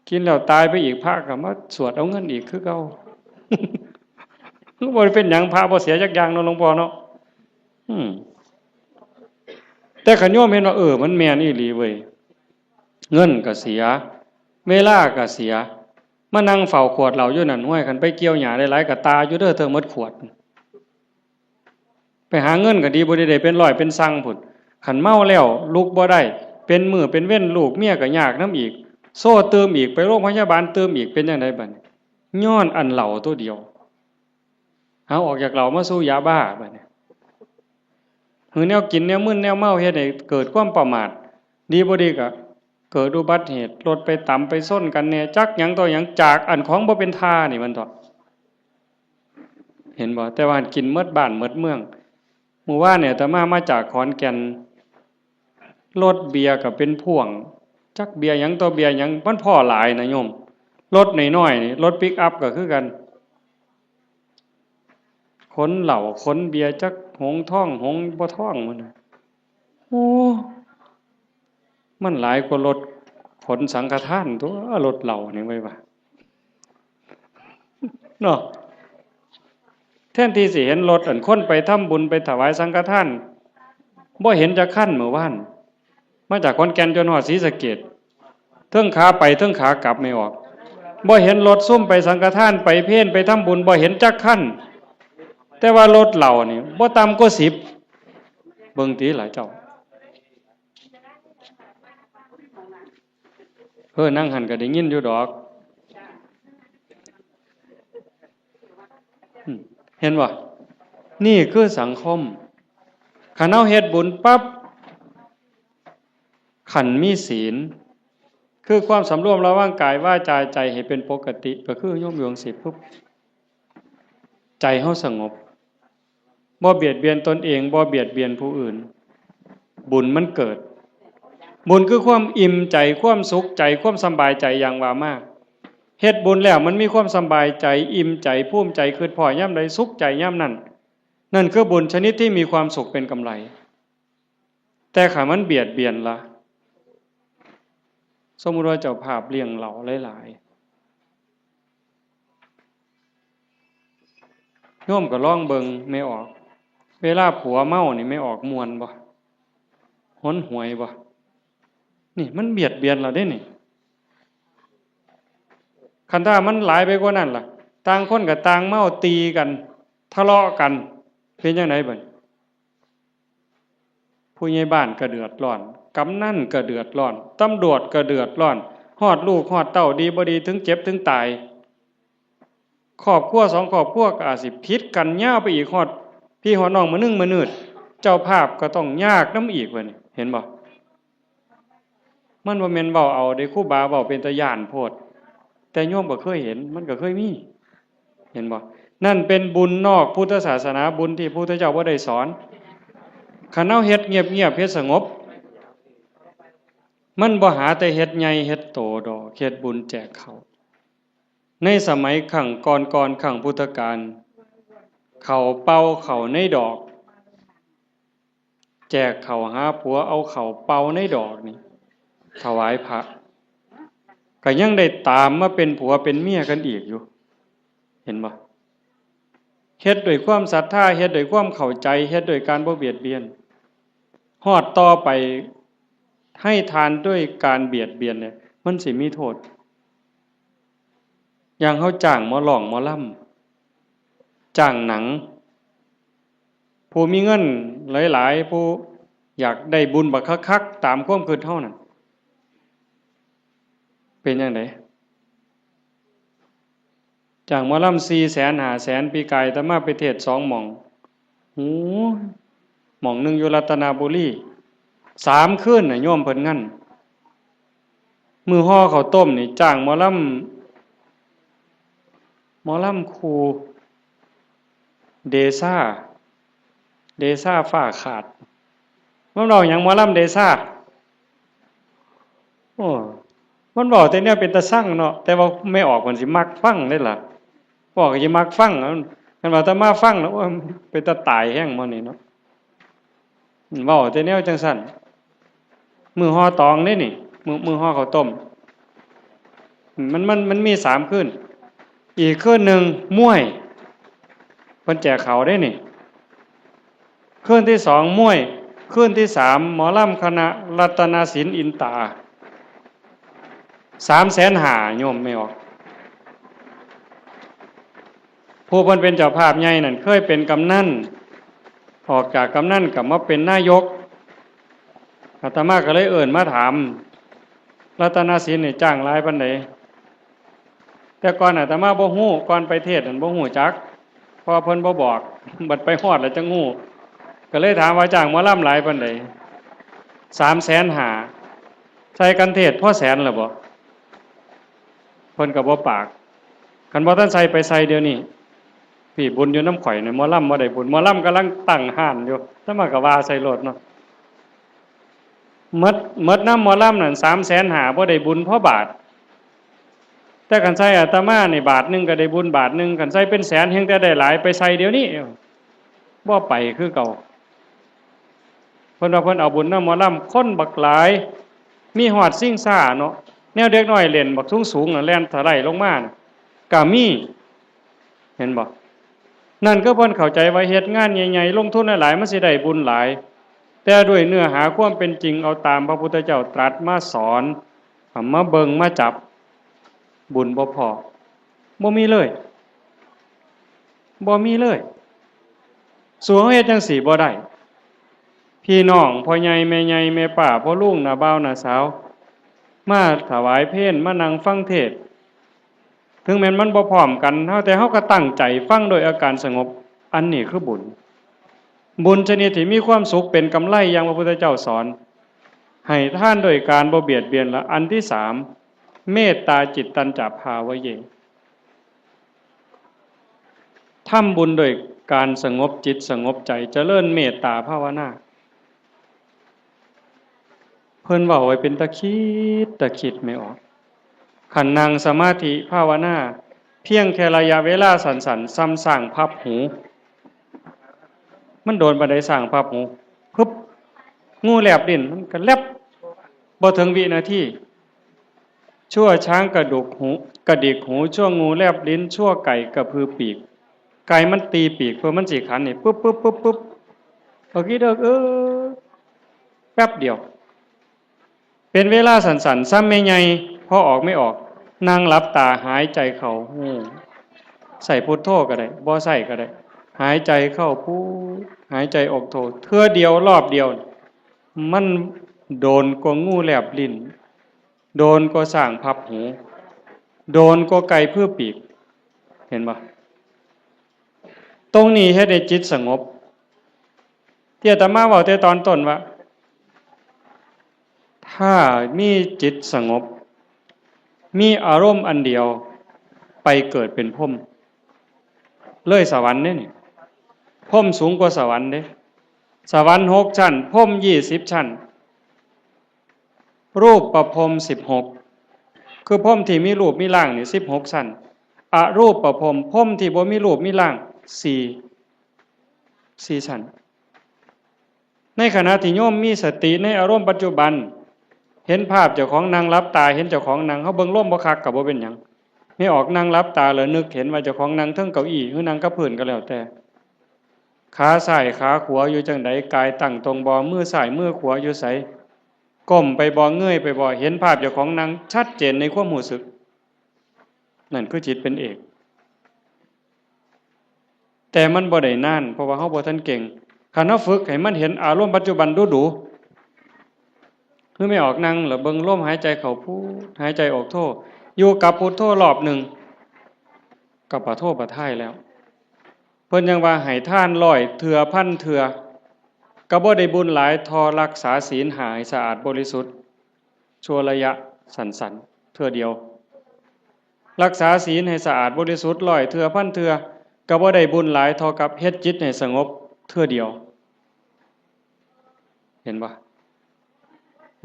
กินแล้วตายไปอีก พระก็มาสวดเอาเงินอีกคือเก่า มันบ่ได้เป็นหยัง พระบ่เสียจักอย่างเนาะหลวงพ่อเนาะ อืม แต่คันโยมเห็นว่า เออ มันแม่นอีหลีเว้ย เงินก็เสีย เวลาก็เสีย มานั่งเฝ้าขวดเหล้าอยู่นั่น ห้วย คันไปเกี่ยวหญ้าได้หลายก็ตาอยู่เด้อ เทิงหมดขวด ไปหาเงินก็ดี บ่ได้ได้เป็นร้อยเป็นซังพุ้น คันเมาแล้วลุกบ่ได้ เป็นมื้อเป็นเว็น ลูกเมียก็ยากนำอีก โซตื่มอีก ไปโรงพยาบาลตื่มอีก เป็นจั่งใดบัดนี้ ย้อนอันเหล้าตัวเดียว เอาออกจากเหล้ามาสู่ยาบ้าบัดนี้ หือแนวกินแนวมึนแนวเมาเฮ็ดให้เกิดความประมาท ดีบ่ดีก็เกิดอุบัติเหตุ รถไปตำไปชนกันแน่ จักหยังต่อหยัง จากอันของบ่เป็นท่านี่มันเถาะ เห็นบ่ แต่ว่ากินหมดบ้านหมดเมือง มื้อวานเนี่ยอาตมามาจากขอนแก่น รถเบียร์ก็เป็นพ่วง จักเบียร์หยังต่อเบียร์หยัง มันพ้อหลายนะโยม รถน้อยๆนี่ รถปิกอัพก็คือกัน ขนเหล้าขนเบียร์ จักหงทองหงบ่ทองมันน่ะ โอ้ มันหลายกว่ารถขนสังฆทานตัว รถเหล้านี่ไว้ยว่า เนาะ แทนที่สิเห็นรถอันคนไปทำบุญไปถวายสังฆทาน บ่เห็นจักคันมื้อวาน มาจากขอนแก่นจนฮอดศรีสะเกษ เทิงขาไปเทิงขากลับ แม่ออก บ่เห็นรถซุมไปสังฆทาน ไปเพลไปทำบุญ บ่เห็นจักคัน แต่ว่ารถเหล้านี่บ่ต่ำกว่าสิบ เบิ่งติล่ะเจ้า เออ นั่งหั่นก็ได้ยินอยู่ดอก อืม เห็นบ่ นี่คือสังคม คันเฮาเฮ็ดบุญปั๊บ คันมีศีล คือความสำรวมระวังกายวาจาใจให้เป็นปกติ ก็คือโยมอยู่จั่งซี้ปุ๊บ ใจเฮาสงบ บ่เบียดเบียนตนเอง บ่เบียดเบียนผู้อื่น บุญมันเกิด บุญคือความอิ่มใจ ความสุขใจ ความสำบายใจ อย่างว่ามา เฮ็ดบุญแล้วมันมีความสำบายใจ อิ่มใจ ภูมิใจ คิดพ้อยามใด สุขใจยามนั้น นั่นคือบุญชนิดที่มีความสุขเป็นกำไร แต่คันมันเบียดเบียนล่ะ สมมุติว่าเจ้าภาพเลี้ยงเหล้าหลายๆ โยมก็ลองเบิ่งแม่ออก เวลาผัวเมานี่แม่ออกม่วนบ่ หนหวยบ่ นี่มันเบียดเบียนเราเด้นี่ คันถ้ามันหลายไปกว่านั้นล่ะ ต่างคนก็ต่างเมาตีกัน ทะเลาะกัน เป็นจั่งใดบัดนี้ ผู้ใหญ่บ้านก็เดือดร้อน กำนันก็เดือดร้อน ตำรวจก็เดือดร้อน ฮอดลูกฮอดเต้า ดีบ่ดีถึงเจ็บถึงตาย ครอบครัวสองครอบครัวก็อาจสิผิดกันยาวไปอีก ฮอดพี่ฮอดน้องมื้อนึ่งมื้อนืด เจ้าภาพก็ต้องยากนำอีกบัดนี้ เห็นบ่ มันบ่แม่นเว้าเอาเด้ ครูบาเว้าเป็นตาย้านโพด แต่โยมก็เคยเห็น มันก็เคยมี เห็นบ่ นั่นเป็นบุญนอกพุทธศาสนา บุญที่พระพุทธเจ้าบ่ได้สอน คันเฮาเฮ็ดเงียบๆ เฮ็ดสงบ มันบ่หาแต่เฮ็ดใหญ่เฮ็ดโตดอก เฮ็ดบุญแจกข้าว ในสมัยครั้งก่อนๆ ครั้งพุทธกาล ข้าวเปล่าข้าวในดอก แจกข้าวหาผัว เอาข้าวเปล่าในดอกนี่ ถวายพระ ก็ยังได้ตามมาเป็นผัวเป็นเมียกันอีกอยู่ เห็นบ่ เฮ็ดด้วยความศรัทธา เฮ็ดด้วยความเข้าใจ เฮ็ดด้วยการบ่เบียดเบียน ฮอดต่อไปให้ทานด้วยการเบียดเบียนเนี่ย มันสิมีโทษ อย่างเฮาจ้างหมอร้องหมอลำ จ้างหนัง ผู้มีเงินหลายๆ ผู้อยากได้บุญบักคักๆ ตามความคิดเฮานั่น เป็นจั่งใด จ้างหมอลำสี่แสน ห้าแสน ปีกายอาตมาไปเทศน์สองหม่อง โอ้ย หม่องหนึ่งอยู่รัตนบุรี สามคืนน่ะ โยมเพิ่นงัน มื้อห่อข้าวต้มนี่ จ้างหมอลำ หมอลำครู เดชา เดชาฟ้าขาด มันเว้าหยังหมอลำเดชา โอ้ มันเว้าแต่แนวเป็นตาซังเนาะ แต่ว่าแม่ออกเพิ่นสิมักฟังเด้ล่ะ บอกสิมักฟัง คันว่าอาตมาฟังแล้ว โอ้ย เป็นตาตายแฮงหมอนี่เนาะ เว้าแต่แนวจั่งซั้น มื้อห่อตองเด้นี่ มื้อ มื้อห่อข้าวต้ม มัน มัน มันมีสามคืน อีกคืนหนึ่งมวย เพิ่นแจกข้าวเด้นี่ คืนที่สองมวย คืนที่สามหมอลำคณะรัตนศิลป์อินตา สามแสนห้า โยมแม่ออก ผู้เพิ่นเป็นเจ้าภาพใหญ่นั่นเคยเป็นกำนัน ออกจากกำนันก็มาเป็นนายก อาตมาก็เลยเอิ้นมาถาม รัตนศิลป์นี่จ้างหลายปานใด แต่ก่อนอาตมาบ่ฮู้ ก่อนไปเทศน์นั่นบ่ฮู้จัก เพราะว่าเพิ่นบ่บอก บัดไปฮอดแล้วจั่งฮู้ ก็เลยถามว่าจ้างหมอลำหลายปานใด สามแสนห้า ใส่กันเทศน์พอแสนแล้วบ่ เพิ่นก็บ่ปาก คันบ่ทันใส่ไปใส่เดี๋ยวนี้ พี่บุญอยู่นำข่อยนี่ หมอลำบ่ได้บุญ หมอลำกำลังตั้งฮ้านอยู่ แต่มาก็ว่าใส่โลดเนาะ หมด หมดนำหมอลำนั่น สามแสนห้า บ่ได้บุญพอบาท แต่คันใส่อาตมานี่บาทหนึ่งก็ได้บุญบาทหนึ่ง คันใส่เป็นแสนแฮ่งแต่ได้หลาย ไปใส่เดี๋ยวนี้ บ่ไปคือเก่า เพิ่นว่าเพิ่นเอาบุญนำหมอลำ คนบักหลาย มีฮอดชิงช้าเนาะ แนวเด็กน้อยเล่นบักสูงๆน่ะ แล่นถะไลลงมาน่ะ ก็มี เห็นบ่ นั่นคือเพิ่นเข้าใจว่าเฮ็ดงานใหญ่ๆ ลงทุนหลายๆ มันสิได้บุญหลาย แต่ด้วยเนื้อหาความเป็นจริง เอาตามพระพุทธเจ้าตรัสมาสอน เอามาเบิ่งมาจับ บุญบ่พ้อ บ่มีเลย บ่มีเลย สู่เฮาเฮ็ดจั่งซี้บ่ได้ พี่น้อง พ่อใหญ่ แม่ใหญ่ แม่ป้า พ่อลุง น้าบ่าว น้าสาว มาถวายเพล มานั่งฟังเทศน์ ถึงแม้นมันบ่พร้อมกัน เฮา แต่เฮาก็ตั้งใจฟังโดยอาการสงบ อันนี้คือบุญ บุญชนิดที่มีความสุขเป็นกำไร อย่างพระพุทธเจ้าสอน ให้ทานโดยการบ่เบียดเบียน และอันที่สาม เมตตาจิตตัญจะภาวะเย ทำบุญโดยการสงบจิตสงบใจ เจริญเมตตาภาวนา เพิ่นเว้าไว้เป็นตาคิด ตาคิดแม่ออก คันนั่งสมาธิภาวนา เพียงแค่ระยะเวลาสั้นๆ ส่ำช้างพับหู มันโดนปานใดช้างพับหู พึบ งูแลบลิ้น มันก็แลบ บ่ถึงวินาที ชั่วช้างกระดุกหู กระดิกหู ชั่วงูแลบลิ้น ชั่วไก่กระพือปีก ไก่มันตีปีกเพื่อมันสิขันนี่ ปึ๊บ ปึ๊บ ปึ๊บ ปึ๊บ เอาคิดเอิก เออ แป๊บเดียว เป็นเวลาสั้นๆ ซ้ำแม่ใหญ่ พอออกไม่ออก นั่งหลับตา หายใจเข้า ฮู้ ใส่พุทโธก็ได้ บ่ใส่ก็ได้ หายใจเข้าพุท หายใจออกโธ เทื่อเดียว รอบเดียว มันโดนกว่างูแลบลิ้น โดนกว่าช้างพับหู โดนกว่าไก่เพื่อปีก เห็นบ่ ตรงนี้เฮ็ดให้จิตสงบ ที่อาตมาเว้าแต่ตอนต้นว่า ถ้ามีจิตสงบ มีอารมณ์อันเดียว ไปเกิดเป็นพรหม เลยสวรรค์เด้นี่ พรหมสูงกว่าสวรรค์เด้ สวรรค์หกชั้น พรหมยี่สิบชั้น รูปประพรหมสิบหก คือพรหมที่มีรูปมีร่างนี่สิบหกชั้น อรูปประพรหม พรหมที่บ่มีรูปมีร่าง สี่ สี่ชั้น ในขณะที่โยมมีสติในอารมณ์ปัจจุบัน เห็นภาพเจ้าของนั่งหลับตา เห็นเจ้าของนั่ง เฮาเบิ่งลมบ่คักก็บ่เป็นหยัง แม่ออกนั่งหลับตาแล้วนึกเห็นว่าเจ้าของนั่งเทิงเก้าอี้ หรือนั่งกับพื้นก็แล้วแต่ ขาซ้ายขาขวาอยู่จั่งใด กายตั้งตรงบ่ มือซ้ายมือขวาอยู่ไส ก้มไปบ่ เงยไปบ่ เห็นภาพเจ้าของนั่งชัดเจนในความรู้สึก นั่นคือจิตเป็นเอก แต่มันบ่ได้นาน เพราะว่าเฮาบ่ทันเก่ง คันเฮาฝึกให้มันเห็นอารมณ์ปัจจุบันดูๆ คือแม่ออกนั่งแล้วเบิ่งลมหายใจเข้าพุท หายใจออกโธ อยู่กับพุทโธรอบหนึ่ง ก็ปะโธปะทายแล้ว เพิ่นยังว่าให้ทานร้อยเทื่อ พันเทื่อ ก็บ่ได้บุญหลายเท่ารักษาศีลห้าให้สะอาดบริสุทธิ์ ชั่วระยะสั้นๆ เทื่อเดียว รักษาศีลให้สะอาดบริสุทธิ์ร้อยเทื่อ พันเทื่อ ก็บ่ได้บุญหลายเท่ากับเฮ็ดจิตให้สงบเทื่อเดียว เห็นบ่?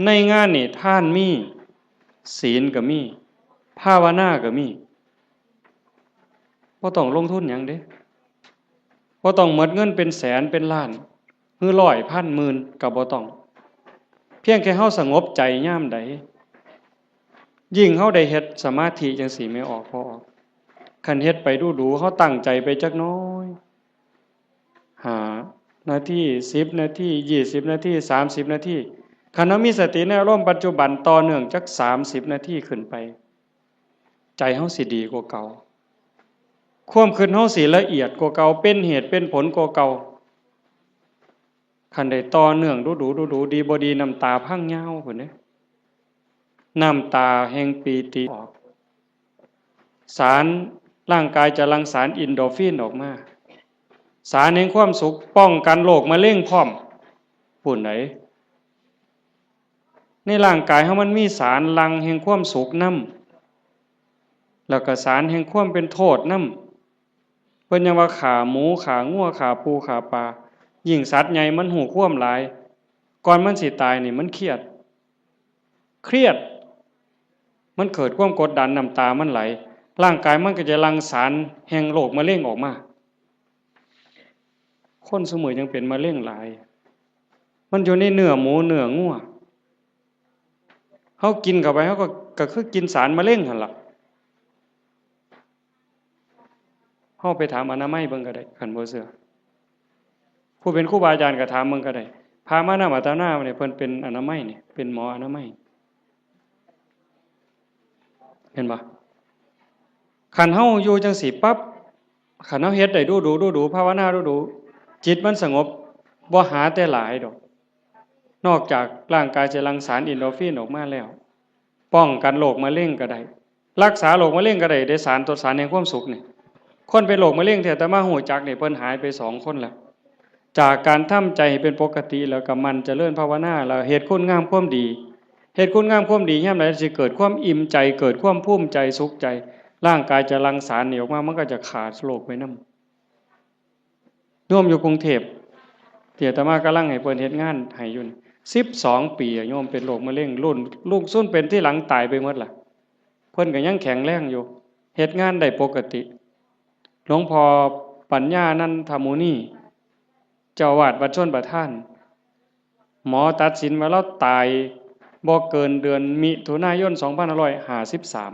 ในงานนี่ทานมี ศีลก็มี ภาวนาก็มี บ่ต้องลงทุนหยังเด้ บ่ต้องหมดเงินเป็นแสนเป็นล้าน หรือร้อย พัน หมื่น ก็บ่ต้อง เพียงแค่เฮาสงบใจยามใด ยิ่งเฮาได้เฮ็ดสมาธิจั่งซี้แม่ ออก พอออก คันเฮ็ดไปดูๆ เฮาตั้งใจไปจักหน่อย ห้านาที สิบนาที ยี่สิบนาที สามสิบนาที คันเฮามีสติในอารมณ์ปัจจุบันต่อเนื่องจักสามสิบนาทีขึ้นไป ใจเฮาสิดีกว่าเก่า ความคิดเฮาสิละเอียดกว่าเก่า เป็นเหตุเป็นผลกว่าเก่า คันได้ต่อเนื่องดูๆ ดูๆ ดีบ่ดีน้ำตาพังยาวพู้นเด้ น้ำตาแห่งปีติออก สาร ร่างกายจะหลั่งสารเอนโดรฟินออกมา สารแห่งความสุขป้องกันโรคมะเร็งพร้อม พู้นใด ในร่างกายเฮามันมีสารหลั่งแห่งความสุขนำ แล้วก็สารแห่งความเป็นโทษนำ เพิ่นยังว่าฆ่าหมู ฆ่างัว ฆ่าปู ฆ่าปลา ยิ่งสัตว์ใหญ่มันฮู้ความหลาย ก่อนมันสิตายนี่มันเครียด เครียด มันเกิดความกดดัน น้ำตามันไหล ร่างกายมันก็จะหลั่งสารแห่งโรคมะเร็งออกมา คนซุมื้อยังเป็นมะเร็งหลาย มันอยู่ในเนื้อหมูเนื้องัว เฮากินเข้าไป เฮาก็ ก็คือกินสารมะเร็งหั่นล่ะ เฮาไปถามอนามัยเบิ่งก็ได้ คันบ่เชื่อ ผู้เป็นครูบาอาจารย์ก็ถามเบิ่งก็ได้ พระมานำอาตมาเนี่ย เพิ่นเป็นอนามัยนี่ เป็นหมออนามัย เห็นบ่? คันเฮาอยู่จั่งซี้ปั๊บ คันเฮาเฮ็ดได้ดูๆ ดูๆ ภาวนาดูๆ จิตมันสงบ บ่หาแต่หลายดอก นอกจากร่างกายจะหลั่งสารเอนโดรฟินออกมาแล้ว ป้องกันโรคมะเร็งก็ได้ รักษาโรคมะเร็งก็ได้ ได้สาร ตัวสารแห่งความสุขนี่ คนเป็นโรคมะเร็งที่อาตมาฮู้จักนี่ เพิ่นหายไปสองคนแล้ว จากการทำใจให้เป็นปกติ แล้วก็หมั่นเจริญภาวนา แล้วเฮ็ดคุณงามความดี เฮ็ดคุณงามความดียามใดสิเกิดความอิ่มใจ เกิดความภูมิใจสุขใจ ร่างกายจะหลั่งสารนี่ออกมา มันก็จะฆ่าโรคไปนำ โยมอยู่กรุงเทพฯ ที่อาตมากำลังให้เพิ่นเฮ็ดงานให้อยู่นี่ สิบสองปีอะ โยมเป็นโรคมะเร็ง รุ่นลูกซุ่นเป็นทีหลังตายไปหมดล่ะ เพิ่นก็ยังแข็งแรงอยู่ เฮ็ดงานได้ปกติ หลวงพ่อปัญญานันทมุนี เจ้าอาวาสวัดชลประทาน หมอตัดสินว่าลาวตายบ่เกินเดือนมิถุนายน สองพันห้าร้อยห้าสิบสาม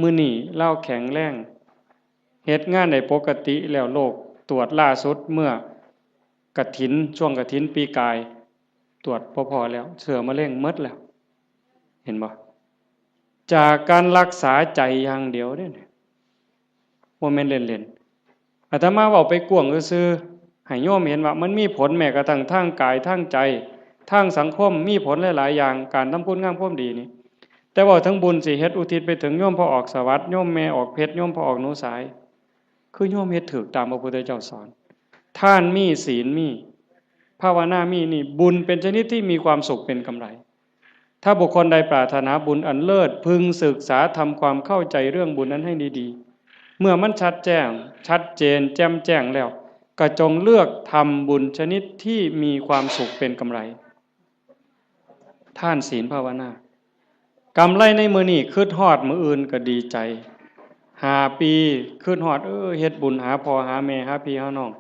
มื้อนี้ลาวแข็งแรง เฮ็ดงานได้ปกติแล้ว โรคตรวจล่าสุดเมื่อกฐิน ช่วงกฐินปีกาย ตรวจบ่พ้อแล้ว เชื้อมะเร็งหมดแล้ว เห็นบ่? จากการรักษาใจอย่างเดียวเด้ บ่แม่นเล่นๆ อาตมาเว้าไปกว้างซื่อๆ ให้โยมเห็นว่ามันมีผลแม้กระทั่งทางกาย ทางใจ ทางสังคม มีผลหลายๆ อย่าง การทำคุณงามความดีนี่ แต่เว้าถึงบุญสิเฮ็ดอุทิศไปถึงโยมพ่อออกสวัสดิ์ โยมแม่ออกเพชร โยมพ่อออกหนูสาย คือโยมเฮ็ดถูกตามพระพุทธเจ้าสอน ทานมี ศีลมี ภาวนามี นี่บุญเป็นชนิดที่มีความสุขเป็นกำไร ถ้าบุคคลใดปรารถนาบุญอันเลิศ พึงศึกษาทำความเข้าใจเรื่องบุญนั้นให้ดีๆ เมื่อมันชัดแจ้ง ชัดเจน แจ่มแจ้งแล้ว ก็จงเลือกทำบุญชนิดที่มีความสุขเป็นกำไร ทานศีลภาวนา กำไรในมื้อนี้ คิดฮอดมื้ออื่นก็ดีใจ ห้าปี คิดฮอด เออ เฮ็ดบุญหาพ่อหาแม่ หาพี่หาน้อง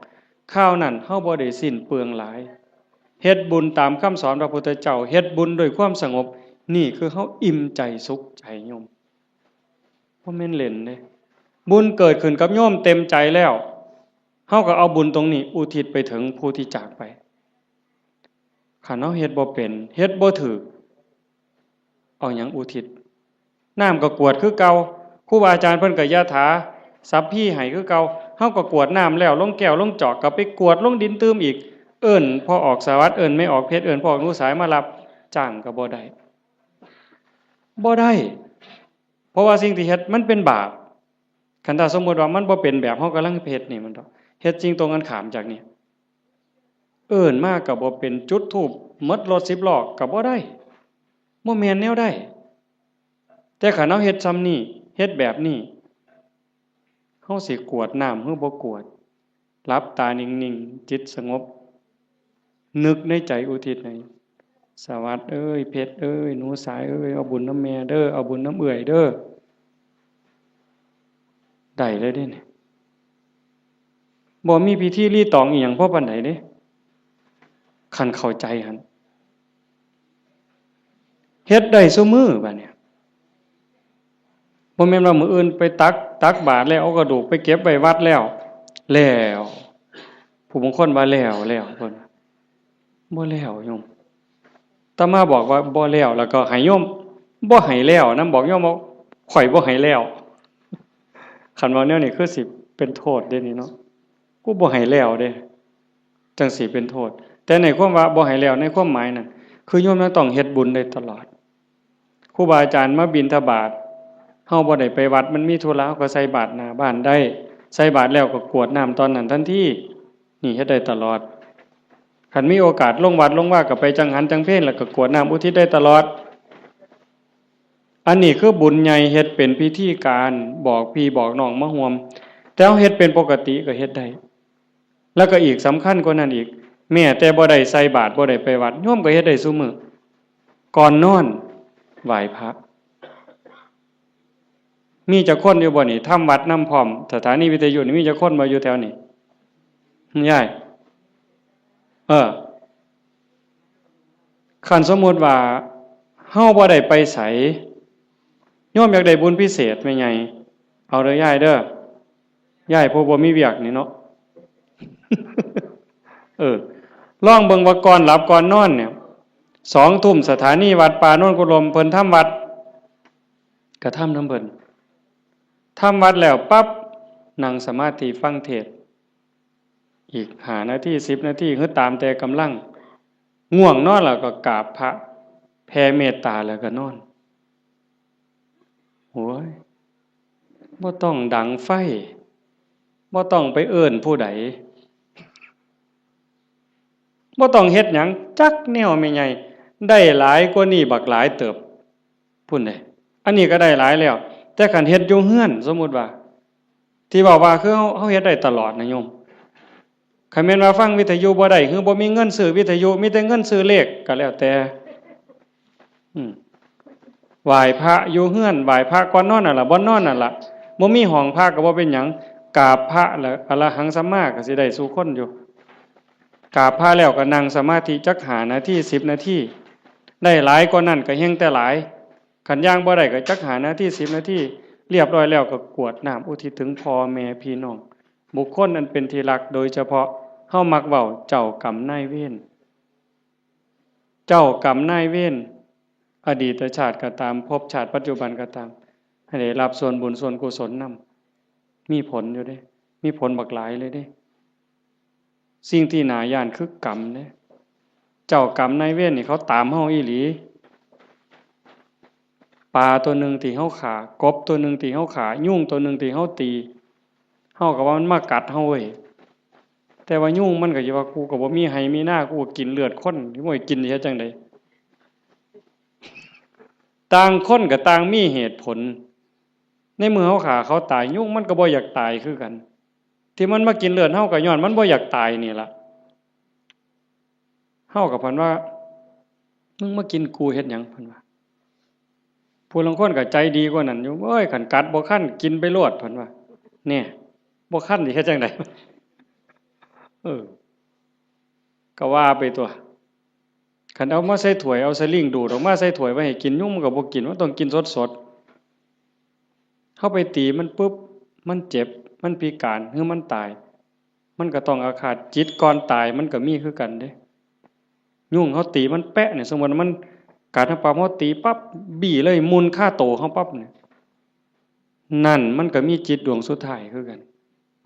คราวนั้นเฮาบ่ได้สิ้นเปลืองหลาย เฮ็ดบุญตามคำสอนพระพุทธเจ้า เฮ็ดบุญด้วยความสงบ นี่คือเฮาอิ่มใจสุขใจโยม บ่แม่นเล่นเด้ บุญเกิดขึ้นกับโยมเต็มใจแล้ว เฮาก็เอาบุญตรงนี้อุทิศไปถึงผู้ที่จากไป คันเฮาเฮ็ดบ่เป็น เฮ็ดบ่ถูก เอาหยังอุทิศ น้ำก็กรวดคือเก่า ครูบาอาจารย์เพิ่นก็ยะถา สัพพี ให้คือเก่า เฮาก็กรวดน้ำแล้ว ลงแก้วลงจอก ก็ไปกรวดลงดินตื่มอีก เอิ้นพ่อออกสวัสดิ์ เอิ้นแม่ออกเพชร เอิ้นพ่อออกหนูสายมารับ จ้างก็บ่ได้ บ่ได้ เพราะว่าสิ่งที่เฮ็ดมันเป็นบาป คันถ้าสมมุติว่ามันบ่เป็นแบบเฮากำลังเฮ็ดนี่ มันต้องเฮ็ดสิ่งตรงกันข้ามจากนี้ เอิ้นมาก็บ่เป็น จุดธูปหมดรถสิบล้อก็บ่ได้ บ่แม่นแนวใด แต่คันเฮาเฮ็ดส่ำนี้ เฮ็ดแบบนี้ เฮาสิกรวดน้ำหรือบ่กรวด หลับตานิ่งๆ จิตสงบ นึกในใจอุทิศให้ สวัสดิ์เอ้ย เพชรเอ้ย หนูสายเอ้ย เอาบุญนำแม่เด้อ เอาบุญนำเอื้อยเด้อ ได้เลยเด้เนี่ย บ่มีพิธีรีตองอีหยังพอปานใดเด้ คันเข้าใจหั่น เฮ็ดได้ซุมื้อบัดเนี่ย บ่แม่นว่ามื้ออื่นไปตัก ตักบาตรแล้ว เอากระดูกไปเก็บไว้วัดแล้ว แล้ว ผู้บางคนว่าแล้ว แล้ว เพิ่น บ่แล้วโยม อาตมาบอกว่าบ่แล้ว แล้วก็ให้โยมบ่ให้แล้วนำ บอกโยมว่า "ข้อยบ่ให้แล้ว" คันว่าแนวนี้คือสิเป็นโทษเด้นี่เนาะ "กูบ่ให้แล้วเด้" จั่งสิเป็นโทษ แต่ในความว่าบ่ให้แล้ว ในความหมายนั่น คือโยมยังต้องเฮ็ดบุญได้ตลอด ครูบาอาจารย์มาบิณฑบาต เฮาบ่ได้ไปวัด มันมีธุระ เฮาก็ใส่บาตรหน้าบ้านได้ ใส่บาตรแล้วก็กรวดน้ำตอนนั้นทันที นี่เฮ็ดได้ตลอด คันมีโอกาสลงวัดลงวาก็ไปจังหันจังเพล แล้วก็กรวดน้ำอุทิศได้ตลอด อันนี้คือบุญใหญ่ เฮ็ดเป็นพิธีการ บอกพี่บอกน้องมาร่วม แต่เฮาเฮ็ดเป็นปกติก็เฮ็ดได้ แล้วก็อีกสำคัญกว่านั้นอีก แม้แต่บ่ได้ใส่บาตร บ่ได้ไปวัด โยมก็เฮ็ดได้ซุมื้อ ก่อนนอน ไหว้พระ มีจักคนอยู่บ่นี่ ทำวัดนำพร้อม สถานีวิทยุนี่มีจักคนบ่อยู่แถวนี้ ยาย เออ คันสมมุติว่าเฮาบ่ได้ไปไส โยมอยากได้บุญพิเศษแม่ใหญ่ เอาเด้อยายเด้อ ยายผู้บ่มีเวียกนี่เนาะ เออ ลองเบิ่งว่าก่อนหลับก่อนนอนเนี่ย สองทุ่มสถานีวัดป่าโนนกุดลม เพิ่นทำวัด ก็ทำนำเพิ่น ทำวัดแล้วปั๊บ นั่งสมาธิฟังเทศน์ อีกห้านาที สิบนาที คือตามแต่กำลัง ง่วงนอนแล้วก็กราบพระ แผ่เมตตาแล้วก็นอน โอ้ย บ่ต้องดังไฟ บ่ต้องไปเอิ้นผู้ใด บ่ต้องเฮ็ดหยังจักแนวแม่ใหญ่ ได้หลายกว่านี้บักหลายเติบ พุ้นเด้ อันนี้ก็ได้หลายแล้ว แต่คันเฮ็ดอยู่เฮือน สมมุติว่า ที่เว้าว่าคือเฮา เฮาเฮ็ดได้ตลอดนะโยม คันแม่นว่าฟังวิทยุบ่ได้ คือบ่มีเงินซื้อวิทยุ มีแต่เงินซื้อเลข ก็แล้วแต่ อืม ไหว้พระอยู่เฮือน ไหว้พระก่อนนอนนั่นล่ะ บ่นอนนั่นล่ะ บ่มีห้องพระก็บ่เป็นหยัง กราบพระแล้ว อะระหังสัมมา ก็สิได้สู่คนอยู่ กราบพระแล้วก็นั่งสมาธิจักห้านาที สิบนาที ได้หลายกว่านั้นก็แฮ่งแต่หลาย คันย่างบ่ได้ก็จักห้านาที สิบนาที เรียบร้อยแล้วก็กรวดน้ำอุทิศถึงพ่อแม่พี่น้อง บุคคลอันเป็นที่รัก โดยเฉพาะเฮามักเว้าเจ้ากรรมนายเวร เจ้ากรรมนายเวร อดีตชาติก็ตาม ภพชาติปัจจุบันก็ตาม ให้ได้รับส่วนบุญส่วนกุศลนำ มีผลอยู่เด้ มีผลบักหลายเลยเด้ สิ่งที่น่าย้านคือกรรมเด้ เจ้ากรรมนายเวรนี่เขาตามเฮาอีหลี ปลาตัวหนึ่งที่เฮาฆ่า กบตัวหนึ่งที่เฮาฆ่า ยุงตัวหนึ่งที่เฮาตี เฮาก็ว่ามันมากัดเฮาเว้ย แต่ว่ายุงมันก็สิว่า "กูก็บ่มีไฮ่มีนา กูก็กินเลือดคน สิบ่ให้กินสิเฮ็ดจั่งใด" ต่างคนก็ต่างมีเหตุผล ในเมื่อเฮาฆ่าเขาตาย ยุงมันก็บ่อยากตายคือกัน ที่มันมากินเลือดเฮาก็ย้อนมันบ่อยากตายนี่ล่ะ เฮาก็เพิ่นว่า "มึงมากินกูเฮ็ดหยัง" เพิ่นว่า ผู้ลางคนก็ใจดีกว่านั้นอยู่ "โอ้ย คันกัดบ่คันกินไปโลด" เพิ่นว่า "เนี่ย บ่คันสิเฮ็ดจั่งใด" เออ ก็ว่าไปตั๊ว คันเอามาใส่ถ้วย เอาสลิงดูดออกมาใส่ถ้วยไว้ให้กิน ยุงมันก็บ่กิน มันต้องกินสดๆ เฮาไปตีมันปุ๊บ มันเจ็บ มันพิการ หรือมันตาย มันก็ต้องอาฆาต จิตก่อนตายมันก็มีคือกันเด้ ยุงเฮาตีมันแปะเนี่ย สมมุติว่ามันกัดเฮาปั๊บ เฮาตีปั๊บ บี้เลย มุนคาโตเฮาปั๊บเนี่ย นั่นมันก็มีจิตดวงสุดท้ายคือกัน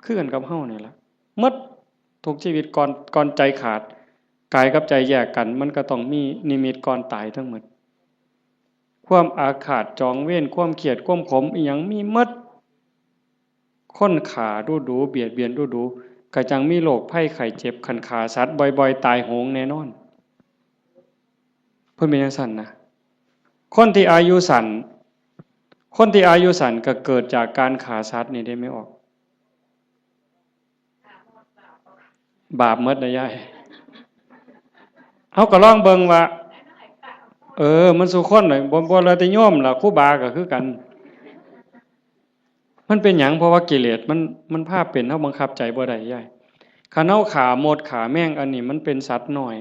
คือกันกับเฮานี่ล่ะ หมดทุกชีวิต ก่อน ก่อนใจขาด กายกับใจแยกกัน มันก็ต้องมีนิมิตก่อนตายทั้งหมด ความอาฆาตจองเวร ความเครียด ความขม อิหยังมีหมด คนฆ่าดูดู เบียดเบียนดูดู ก็จั่งมีโรคภัยไข้เจ็บ คันฆ่าสัตว์บ่อยๆ ตายโหงแน่นอน เพิ่นเป็นจั่งซั้นนะ คนที่อายุสั้น คนที่อายุสั้นก็เกิดจากการฆ่าสัตว์นี่ได้ไหมออก บาปหมดนะยาย เฮาก็ลองเบิ่งว่า เออ มันสู่คนน่ะ บ่ บ่แล้วแต่โยมล่ะ ครูบาก็คือกัน มันเป็นหยัง เพราะว่ากิเลสมัน มันพาเป็น เฮาบังคับใจบ่ได้ยาย คันเฮาฆ่ามดฆ่าแมง อันนี้มันเป็นสัตว์น้อย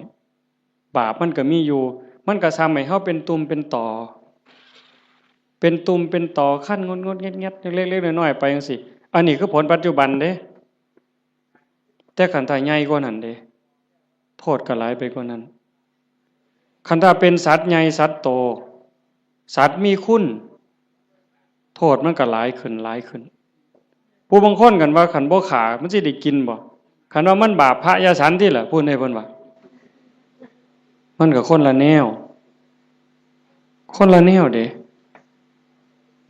บาปมันก็มีอยู่ มันก็ส่ำให้เฮาเป็นตุ่มเป็นตอ เป็นตุ่มเป็นตอ คันงดๆแงดๆ เล็กๆน้อยๆไปจั่งซี้ อันนี้คือผลปัจจุบันเด้ แต่คันถ้าใหญ่กว่านั้นเด้ โทษก็หลายไปกว่านั้น คันถ้าเป็นสัตว์ใหญ่สัตว์โต สัตว์มีคุณ โทษมันก็หลายขึ้นหลายขึ้น ผู้บางคนคันว่าคันบ่ฆ่ามันสิได้กินบ่ คันว่ามันบาปพระอย่าฉันติล่ะ พูดให้เพิ่นว่า มันก็คนละแนว คนละแนวเด้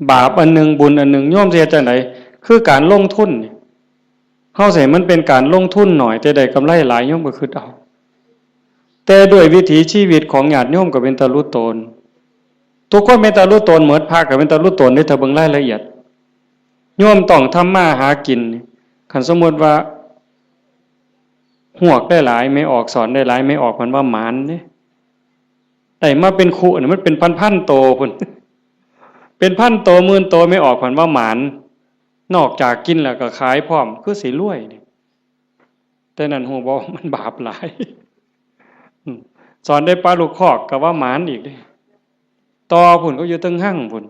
บาปอันหนึ่งบุญอันหนึ่ง โยมสิเฮ็ดจั่งใด คือการลงทุนนี่ เฮาสิให้มันเป็นการลงทุนน้อยแต่ได้กำไรหลาย โยมก็คิดเอา แต่ด้วยวิถีชีวิตของญาติโยมก็เป็นตาลุโตน ทุกคนเป็นตาลุโตนหมด พระก็เป็นตาลุโตนเด้ ถ้าเบิ่งรายละเอียด โยมต้องทำมาหากิน คันสมมุติว่า ฮวกได้หลาย แม่ออกสอนได้หลาย แม่ออกเพิ่นว่าหมานเด้ ได้มาเป็นคุนี่มันเป็นพันๆโตพุ้น เป็นพันโตหมื่นโต แม่ออกเพิ่นว่าหมาน นอกจากกินแล้วก็ขายพร้อม คือสิรวยนี่ แต่นั้นฮู้บ่ว่ามันบาปหลาย อืม สอนได้ปลาลูกคอกก็ว่าหมานอีกเด้ ต่อพุ้นเขาอยู่เทิงหั่งพุ้น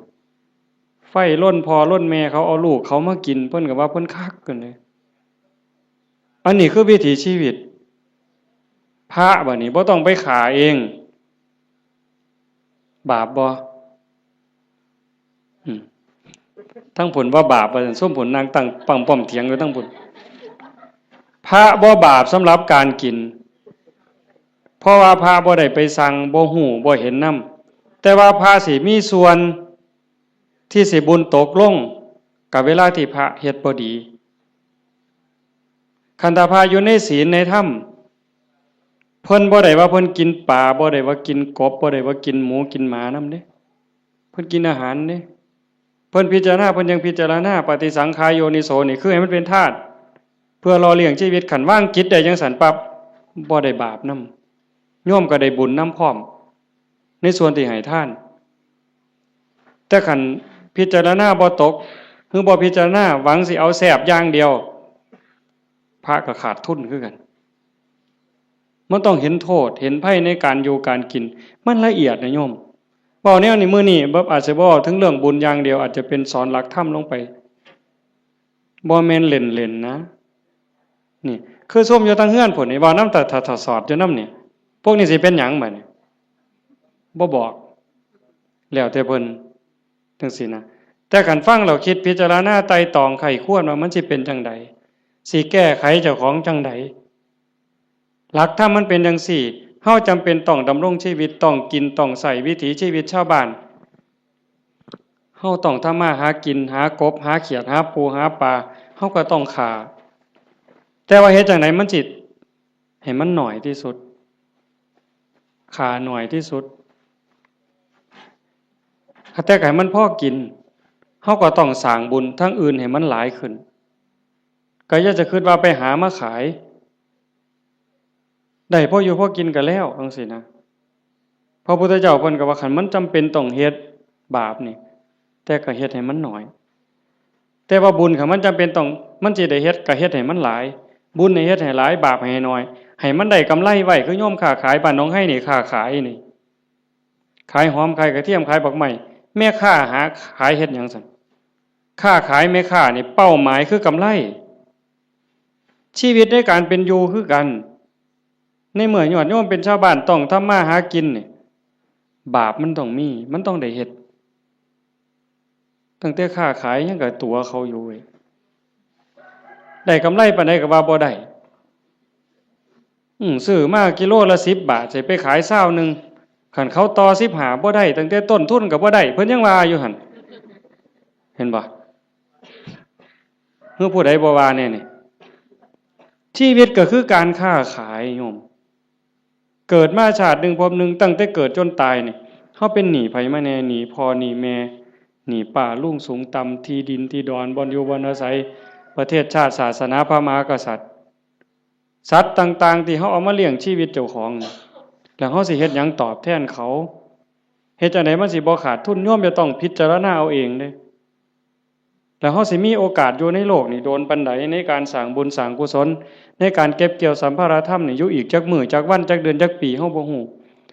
ไฟลนพ่อลนแม่เขาเอาลูกเขามากิน เพิ่นก็ว่าเพิ่นคักกันเลย อันนี้คือวิถีชีวิต พระบัดนี้บ่ต้องไปฆ่าเอง บาปบ่ อืม ทั้งพุ้นว่าบาป ว่าซั่น ซุมพุ้นนั่งตั้งปังป้อมเถียงอยู่ทั้งพุ้น พระบ่บาปสำหรับการกิน เพราะว่าพระบ่ได้ไปสั่ง บ่ฮู้ บ่เห็นนำ แต่ว่าพระสิมีส่วนที่สิบุญตกลง กับเวลาที่พระเฮ็ดบ่ดี คันถ้าพระอยู่ในศีลในธรรม เพิ่นบ่ได้ว่าเพิ่นกินปลา บ่ได้ว่ากินกบ บ่ได้ว่ากินหมูกินหมานำเด้ เพิ่นกินอาหารเด้ เพิ่นพิจารณา เพิ่นยังพิจารณา ปฏิสังขายโยนิโสนี่ คือให้มันเป็นธาตุ เพื่อหล่อเลี้ยงชีวิต คันวางจิตได้จั่งซั้นปั๊บ บ่ได้บาปนำ โยมก็ได้บุญนำพร้อม ในส่วนที่ให้ทาน แต่คันพิจารณาบ่ตก หรือบ่พิจารณา หวังสิเอาแซ่บอย่างเดียว พระก็ขาดทุนคือกัน มันต้องเห็นโทษ เห็นภัยในการอยู่การกิน มันละเอียดนะโยม เว้าแนวนี้มื้อนี้บ่ อาจสิบ่เว้าถึงเรื่องบุญอย่างเดียว อาจจะเป็นสอนหลักธรรมลงไป บ่แม่นเล่นๆนะ นี่ คือซุมอยู่ทางเฮือนพุ้นนี่ เว้านำ ถ้า ถ้า ถ้าสอดอยู่นำนี่ พวกนี้สิเป็นหยังบัดนี้ บ่บอก แล้วแต่เพิ่น จั่งซี้นะ แต่คันฟังแล้วคิดพิจารณาไตร่ตรองใคร่ครวญว่ามันสิเป็นจั่งใด สิแก้ไขเจ้าของจั่งใด หลักธรรมมันเป็นจั่งซี้ เฮาจำเป็นต้องดำรงชีวิต ต้องกิน ต้องใช้วิถีชีวิตชาวบ้าน เฮาต้องทำมาหากิน หากบ หาเขียด หาปู หาปลา เฮาก็ต้องฆ่า แต่ว่าเฮ็ดจั่งใดมันสิให้มันน้อยที่สุด ฆ่าน้อยที่สุด แต่ก็ให้มันพอกิน เฮาก็ต้องสร้างบุญทางอื่นให้มันหลายขึ้น ก็อย่าจะคิดว่าไปหามาขาย ได้พออยู่พอกินก็แล้ว จั่งซี้นะ พระพุทธเจ้าเพิ่นก็ว่าคันมันจำเป็นต้องเฮ็ดบาปนี่ แต่ก็เฮ็ดให้มันน้อย แต่ว่าบุญคันมันจำเป็นต้อง มันสิได้เฮ็ดก็เฮ็ดให้มันหลาย บุญให้เฮ็ดให้หลาย บาปให้น้อย ให้มันได้กำไรไว้ คือโยมค้าขายบ้านหนองไฮนี่ ค้าขายนี่ ขายหอม ขายกระเทียม ขายผักไม้ แม่ค้าหาขายเฮ็ดหยังซั่น ค้าขายแม่ค้านี่เป้าหมายคือกำไร ชีวิตในการเป็นอยู่คือกัน ในเมื่อญาติโยมเป็นชาวบ้านต้องทำมาหากินนี่ บาปมันต้องมี มันต้องได้เฮ็ด ตั้งแต่ค้าขายยังก็ตั๋วเขาอยู่เว้ย ได้กำไรปานใดก็ว่าบ่ได้ อืม ซื้อมากิโลละสิบบาท สิไปขายซาวหนึ่ง คันเขาต่อสิบห้าบ่ได้ ตั้งแต่ต้นทุนก็บ่ได้ เพิ่นยังว่าอยู่หั่น เห็นบ่ คือผู้ใดบ่ว่าแน่นี่ ชีวิตก็คือการค้าขายโยม เกิดมาชาติหนึ่งภพหนึ่ง ตั้งแต่เกิดจนตายนี่ เฮาเป็นหนี้ไผมาแน่ หนี้พ่อหนี้แม่ หนี้ป้าลุงสูงต่ำ ที่ดินที่ดอน บ่อนอยู่บ่อนอาศัย ประเทศชาติ ศาสนา พระมหากษัตริย์ สัตว์ต่างๆ ที่เฮาเอามาเลี้ยงชีวิตเจ้าของนี่ แล้วเฮาสิเฮ็ดหยังตอบแทนเขา เฮ็ดจั่งใดมันสิบ่ขาดทุน โยมจะต้องพิจารณาเอาเองเด้ แล้วเฮาสิมีโอกาสอยู่ในโลกนี่โดนปานใด ในการสร้างบุญสร้างกุศล ในการเก็บเกี่ยวสัมภาระธรรมนี่ อยู่อีกจักมื้อ จักวัน จักเดือน จักปี เฮาบ่ฮู้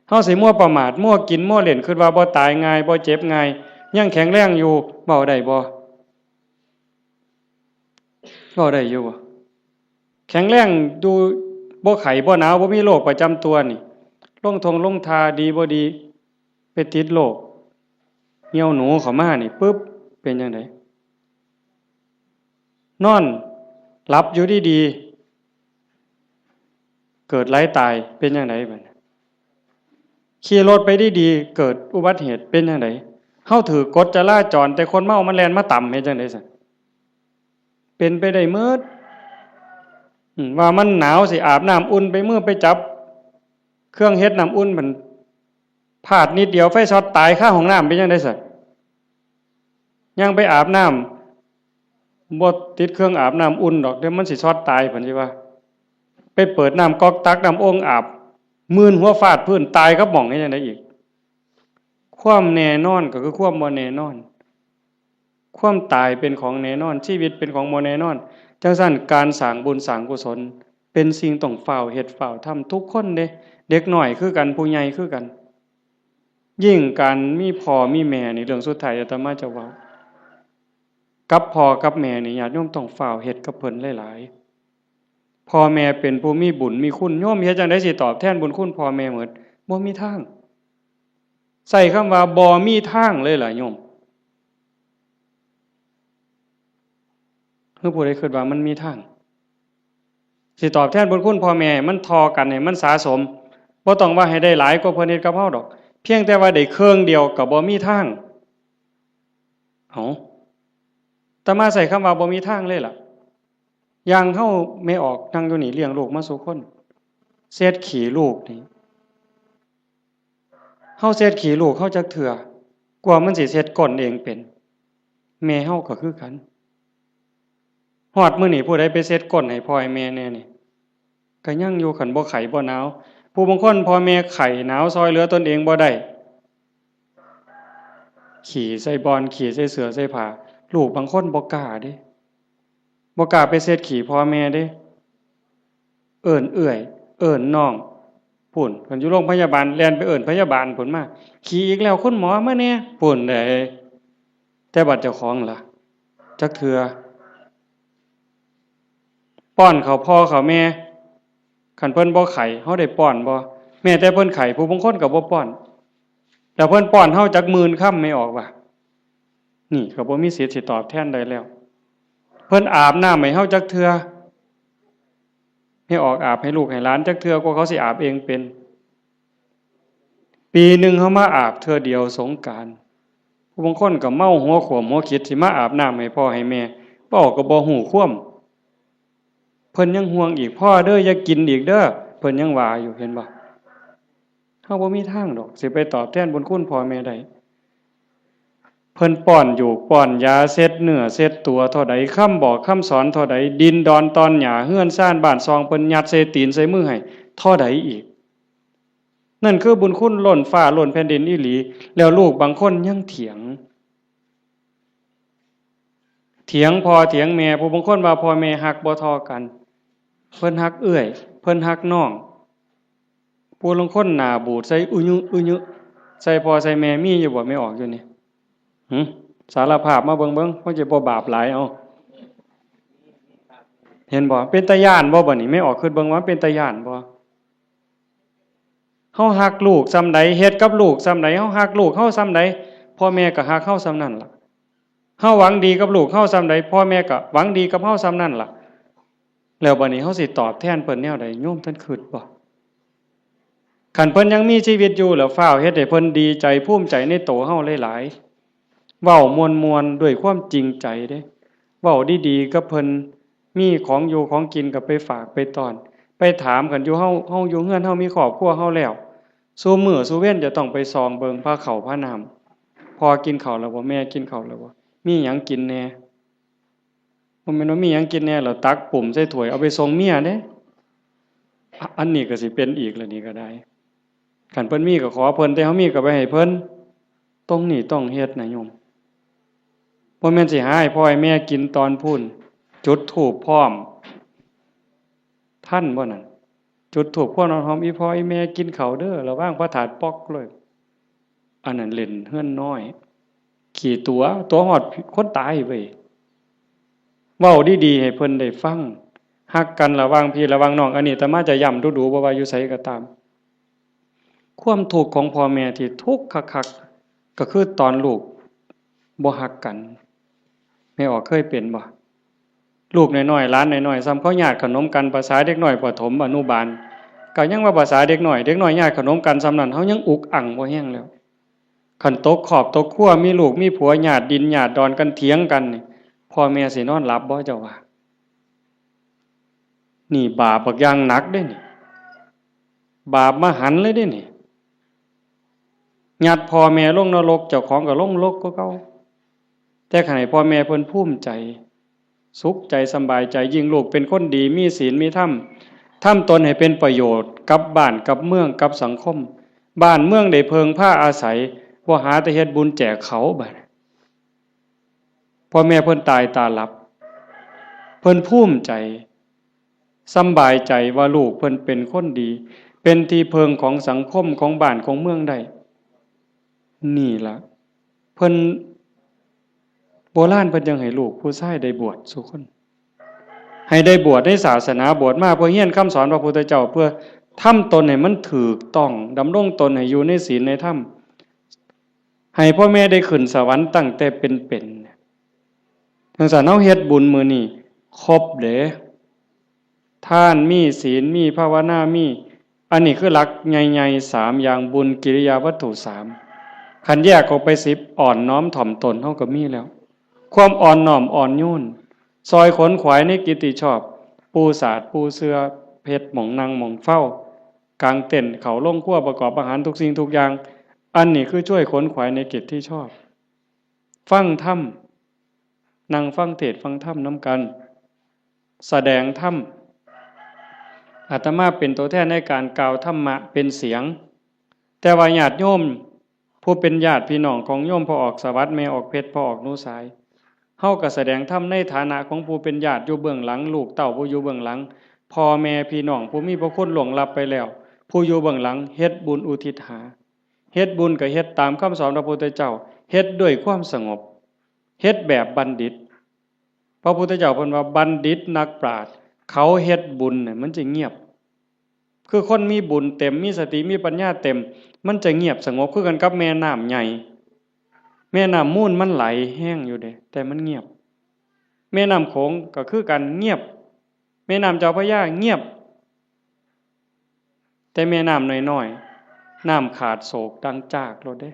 เฮาสิมัวประมาท มัวกิน มัวเล่น คิดว่าบ่ตายง่าย บ่เจ็บง่าย ยังแข็งแรงอยู่ เว้าได้บ่ เว้าได้อยู่บ่ แข็งแรงอยู่ บ่ไข้บ่หนาว บ่มีโรคประจำตัวนี่ ลงท่งลงท่าดีบ่ดี ไปติดโรค เหี่ยวหนูเข้ามานี่ ปึ๊บ เป็นจั่งใด นอนหลับอยู่ดีๆ เกิดไหลตาย เป็นจั่งใดบัดนี้ ขี่รถไปดีๆ เกิดอุบัติเหตุ เป็นจั่งใด เฮาถืกกฎจราจร แต่คนเมามันแล่นมาตำ เฮ็ดจั่งใดซั่น เป็นไปได้หมด อืม ว่ามันหนาวสิอาบน้ำอุ่น ไปมือไปจับ เครื่องเฮ็ดน้ำอุ่น มันพลาดนิดเดียว ไฟช็อตตายคาห้องน้ำ เป็นจั่งใดซั่น ย่างไปอาบน้ำ บ่ติดเครื่องอาบน้ำอุ่นดอก เดี๋ยวมันสิช็อตตาย เพิ่นสิว่า ไปเปิดน้ำก๊อกตักน้ำโอ่งอาบ มื่นหัวฟาดพื้น ตายกับหม่อง เฮ็ดจั่งใดอีก ความแน่นอนก็คือความบ่แน่นอน ความตายเป็นของแน่นอน ชีวิตเป็นของบ่แน่นอน จั่งซั้น การสร้างบุญสร้างกุศล เป็นสิ่งต้องฟ้าวเฮ็ดฟ้าวทำทุกคนเด้ เด็กน้อยคือกัน ผู้ใหญ่คือกัน ยิ่งการมีพ่อมีแม่นี่ เรื่องสุดท้ายอาตมาจะเว้า กับพ่อกับแม่นี่ ญาติโยมต้องฟ้าวเฮ็ดกับเพิ่นหลายๆ พ่อแม่เป็นผู้มีบุญมีคุณ โยมเฮ็ดจั่งใดสิตอบแทนบุญคุณพ่อแม่หมด บ่มีทาง ใช้คำว่าบ่มีทางเลยล่ะโยม คือผู้ใดคิดว่ามันมีทาง สิตอบแทนบุญคุณพ่อแม่ มันทอกันให้มันสะสม บ่ต้องว่าให้ได้หลายกว่าเพิ่นเฮ็ดกับเฮาดอก เพียงแต่ว่าได้เครื่องเดียวก็บ่มีทาง เอ้า อาตมาใช้คำว่าบ่มีทางเลยล่ะ อย่างเฮาแม่ออกนั่งอยู่นี่ เลี้ยงลูกมาสู่คน เช็ดขี้ลูกนี่ เฮาเช็ดขี้ลูกเฮาจักเทื่อ กว่ามันสิเช็ดก้นเองเป็น แม่เฮาก็คือกัน ฮอดมื้อนี้ผู้ใดไปเช็ดก้นให้พ่อให้แม่แน่นี่ ก็ยังอยู่ คันบ่ไข้บ่หนาว ผู้บางคนพ่อแม่ไข้หนาว ซ่อยเหลือตนเองบ่ได้ ขี้ใส่บ่อน ขี้ใส่เสื้อใส่ผ้า ลูกบางคนบ่กล้าเด้ บ่กล้าไปเช็ดขี้พ่อแม่เด้ เอิ้นเอื้อย เอิ้นน้อง พู้น คันอยู่โรงพยาบาล แล่นไปเอิ้นพยาบาลพู้นมา ขี้อีกแล้วคุณหมอ มาแหน่ พู้นเด้ แต่บัดเจ้าของล่ะ จักเทื่อ ป้อนข้าวพ่อข้าวแม่ คันเพิ่นบ่ไข้ เฮาได้ป้อนบ่ แม้แต่เพิ่นไข้ ผู้บางคนก็บ่ป้อน แล้วเพิ่นป้อนเฮาจักหมื่นคำ แม่ออกว่า นี่ก็บ่มีสิทธิ์สิตอบแทนได้แล้ว เพิ่นอาบน้ำให้เฮาจักเทื่อ แม่ออกอาบให้ลูกให้หลานจักเทื่อ กว่าเขาสิอาบเองเป็น ปีหนึ่งเฮามาอาบเทื่อเดียวสงกรานต์ ผู้บางคนก็เมาหัวขวมหัวคิดสิมาอาบน้ำให้พ่อให้แม่ เว้าก็บ่ฮู้ความ เพิ่นยังห่วงอีก พ่อเด้อ อย่ากินอีกเด้อ เพิ่นยังว่าอยู่ เห็นบ่ เฮาบ่มีทางดอก สิไปตอบแทนบุญคุณพ่อแม่ได้ เพิ่นป้อนอยู่ป้อนยา เช็ดเนื้อเช็ดตัวเท่าใด คำบอกคำสอนเท่าใด ดินดอนตอนหญ้า เฮือนซานบ้านซอง เพิ่นยัดใส่ตีนใส่มือให้เท่าใดอีก นั่นคือบุญคุณล้นฟ้าล้นแผ่นดินอีหลี แล้วลูกบางคนยังเถียง เถียงพ่อเถียงแม่ ผู้บางคนว่าพ่อแม่ฮักบ่เท่ากัน เพิ่นฮักเอื้อย เพิ่นฮักน้อง ผู้ลางคนหน้าบูดใส่อุยุอุยุ ใส่พ่อใส่แม่ มีอยู่บ่ แม่ออกอยู่นี่ หึ สารภาพมาเบิ่งเบิ่ง เฮาจะบ่บาปหลาย เอา เห็นบ่ เป็นตาย้านบ่บัดนี้ แม่ออกคิดเบิ่งว่าเป็นตาย้านบ่ เฮาฮักลูกส่ำใด เฮ็ดกับลูกส่ำใด เฮาฮักลูกเฮาส่ำใด พ่อแม่ก็ฮักเฮาส่ำนั้นล่ะ เฮาหวังดีกับลูกเฮาส่ำใด พ่อแม่ก็หวังดีกับเฮาส่ำนั้นล่ะ แล้วบัดนี้เฮาสิตอบแทนเพิ่นแนวใด โยมท่านคิดบ่ คันเพิ่นยังมีชีวิตอยู่ แล้วฟ้าวเฮ็ดให้เพิ่นดีใจภูมิใจในโตเฮาหลายๆ เว้าม่วนๆ ด้วยความจริงใจเด้ เว้าดีๆ กับเพิ่น มีของอยู่ของกินก็ไปฝากไปต้อน ไปถามกันอยู่ เฮา เฮาอยู่เฮือน เฮามีครอบครัวเฮาแล้ว ซุมื้อซุเว็นจะต้องไปส่องเบิ่งพาเข้าพาน้ำ พ่อกินข้าวแล้วบ่ แม่กินข้าวแล้วบ่ มีหยังกินแหน่ บ่แม่นว่ามีหยังกินแหน่แล้วตักปุ้มใส่ถ้วยเอาไปส่งเมียเด้ อะ อันนี้ก็สิเป็นอีกแล้วนี่ก็ได้ คันเพิ่นมีก็ขอเพิ่น แต่เฮามีก็ไปให้เพิ่น ตรงนี้ต้องเฮ็ดนะโยม บ่แม่นสิหาให้พ่อให้แม่กินตอนพู้น จุดธูปพร้อม ทันบ่นั่น จุดธูปควันหอม อีพ่ออีแม่กินข้าวเด้อ แล้ววางพระธาตุป๊อกเลย อันนั้นเล่นเฮือนน้อย ขี้ตั๋ว ตั๋วฮอดคนตายเว้ย เว้าดีๆ ให้เพิ่นได้ฟัง ฮักกันระหว่างพี่ระหว่างน้อง อันนี้อาตมาจะย้ำดูๆ บ่ว่าอยู่ไสก็ตาม ความทุกข์ของพ่อแม่ที่ทุกข์คักๆ ก็คือตอนลูกบ่ฮักกัน แม่ออกเคยเป็นบ่ ลูกน้อยๆ หลานน้อยๆ ส่ำเขาญาติขนมกัน ประสาเด็กน้อยประถมอนุบาล ก็ยังว่าประสาเด็กน้อย เด็กน้อยญาติขนมกันส่ำนั้น เฮายังอุกอั่งบ่แฮงแล้ว คันตกครอบตกครัว มีลูกมีผัว ญาติดินญาติดอนกัน เถียงกันนี่ พ่อแม่สินอนหลับบ่เจ้าว่า นี่บาปบักอย่างหนักเด้นี่ บาปมหันต์เลยเด้นี่ ยัดพ่อแม่ลงนรก เจ้าของก็ลงนรกคือเก่า แต่คันให้พ่อแม่เพิ่นภูมิใจ สุขใจสำบายใจ ยิ่งลูกเป็นคนดี มีศีลมีธรรม ทำตนให้เป็นประโยชน์กับบ้านกับเมืองกับสังคม บ้านเมืองได้เพิ่งพาอาศัย บ่หาแต่เฮ็ดบุญแจกเขาบัด พ่อแม่เพิ่นตายตาหลับ เพิ่นภูมิใจ สำบายใจว่าลูกเพิ่นเป็นคนดี เป็นที่เพิ่งของสังคมของบ้านของเมืองได้ นี่ล่ะ เพิ่น โบราณเพิ่นจั่งให้ลูกผู้ชายได้บวชสู่คน ให้ได้บวชในศาสนา บวชมาเพื่อเฮียนคำสอนพระพุทธเจ้า เพื่อทำตนให้มันถูกต้อง ดำรงตนให้อยู่ในศีลในธรรม ให้พ่อแม่ได้ขึ้นสวรรค์ตั้งแต่เป็นๆ จั่งซั้นเฮาเฮ็ดบุญมื้อนี้ครบเด้ ทานมี ศีลมี ภาวนามี อันนี้คือหลักใหญ่ๆ สามอย่าง บุญกิริยาวัตถุสาม คันแยกออกไปสิบ อ่อนน้อมถ่อมตนเฮาก็มีแล้ว ความอ่อนน้อมอ่อนโยน ซอยขนขวายในกิจที่ชอบ ปูสาดปูเสื่อ เฮ็ดหม่องนั่งหม่องเฝ้า กางเต็นท์ เข้าโรงครัว ประกอบอาหารทุกสิ่งทุกอย่าง อันนี้คือช่วยขนขวายในกิจที่ชอบ ฟังธรรม นั่งฟังเทศน์ฟังธรรมนำกัน แสดงธรรม อาตมาเป็นตัวแทนในการกล่าวธรรมะเป็นเสียง แต่ว่าญาติโยม ผู้เป็นญาติพี่น้องของโยมพ่อออกสวัสดิ์ แม่ออกเพชร พ่อออกหนูสาย เฮาก็แสดงธรรมในฐานะของผู้เป็นญาติอยู่เบื้องหลัง ลูกเต้าผู้อยู่เบื้องหลัง พ่อแม่พี่น้องผู้มีพระคุณล่วงลับไปแล้ว ผู้อยู่เบื้องหลัง เฮ็ดบุญอุทิศหา เฮ็ดบุญก็เฮ็ดตามคำสอนพระพุทธเจ้า เฮ็ดด้วยความสงบ เฮ็ดแบบบัณฑิต พระพุทธเจ้าเพิ่นว่าบัณฑิตนักปราชญ์เขาเฮ็ดบุญเนี่ยมันจะเงียบ คือคนมีบุญเต็ม มีสติ มีปัญญาเต็ม มันจะเงียบสงบ คือกันกับแม่น้ำใหญ่ แม่น้ำมูลมันไหลแฮงอยู่เด้ แต่มันเงียบ แม่น้ำโขงก็คือกัน เงียบ แม่น้ำเจ้าพระยาเงียบ แต่แม่น้ำน้อยๆ น้ำขาดโศกดังจากโลดเด้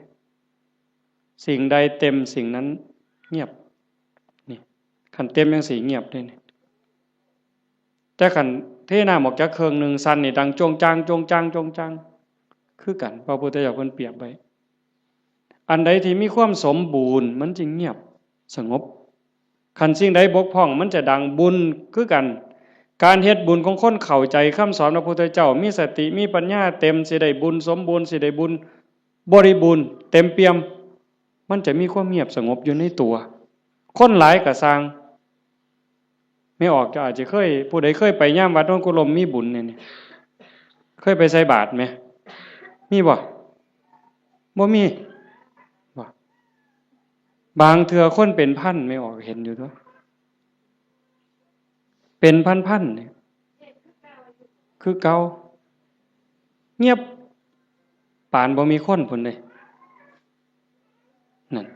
สิ่งใดเต็มสิ่งนั้นเงียบ นี่ คันเต็มจั่งซี้เงียบเด้นี่ แต่คันเทน้ำออกจากเครื่องหนึ่งสั่นนี่ดังจวงจาง จวงจาง จวงจาง คือกัน พระพุทธเจ้าเพิ่นเปรียบไว้ อันใดที่มีความสมบูรณ์มันจึงเงียบสงบ คันสิ่งใดบกพร่องมันจะดัง บุญคือกัน การเฮ็ดบุญของคนเข้าใจคำสอนพระพุทธเจ้า มีสติ มีปัญญาเต็ม สิได้บุญสมบูรณ์ สิได้บุญบริบูรณ์ เต็มเปี่ยม มันจะมีความเงียบสงบอยู่ในตัว คนหลายก็ซ่าง แม่ออกเจ้าอาจจะเคย ผู้ใดเคยไปยามวัดโนนกุลมมีบุญเนี่ยนี่ เคยไปใส่บาตรไหม มีบ่ บ่มี บ่ บางเทื่อคนเป็นพัน แม่ออกเห็นอยู่ตัว เป็นพันๆ เนี่ย คือเก่า เงียบ ปานบ่มีคนพุ้นเด้ นั่น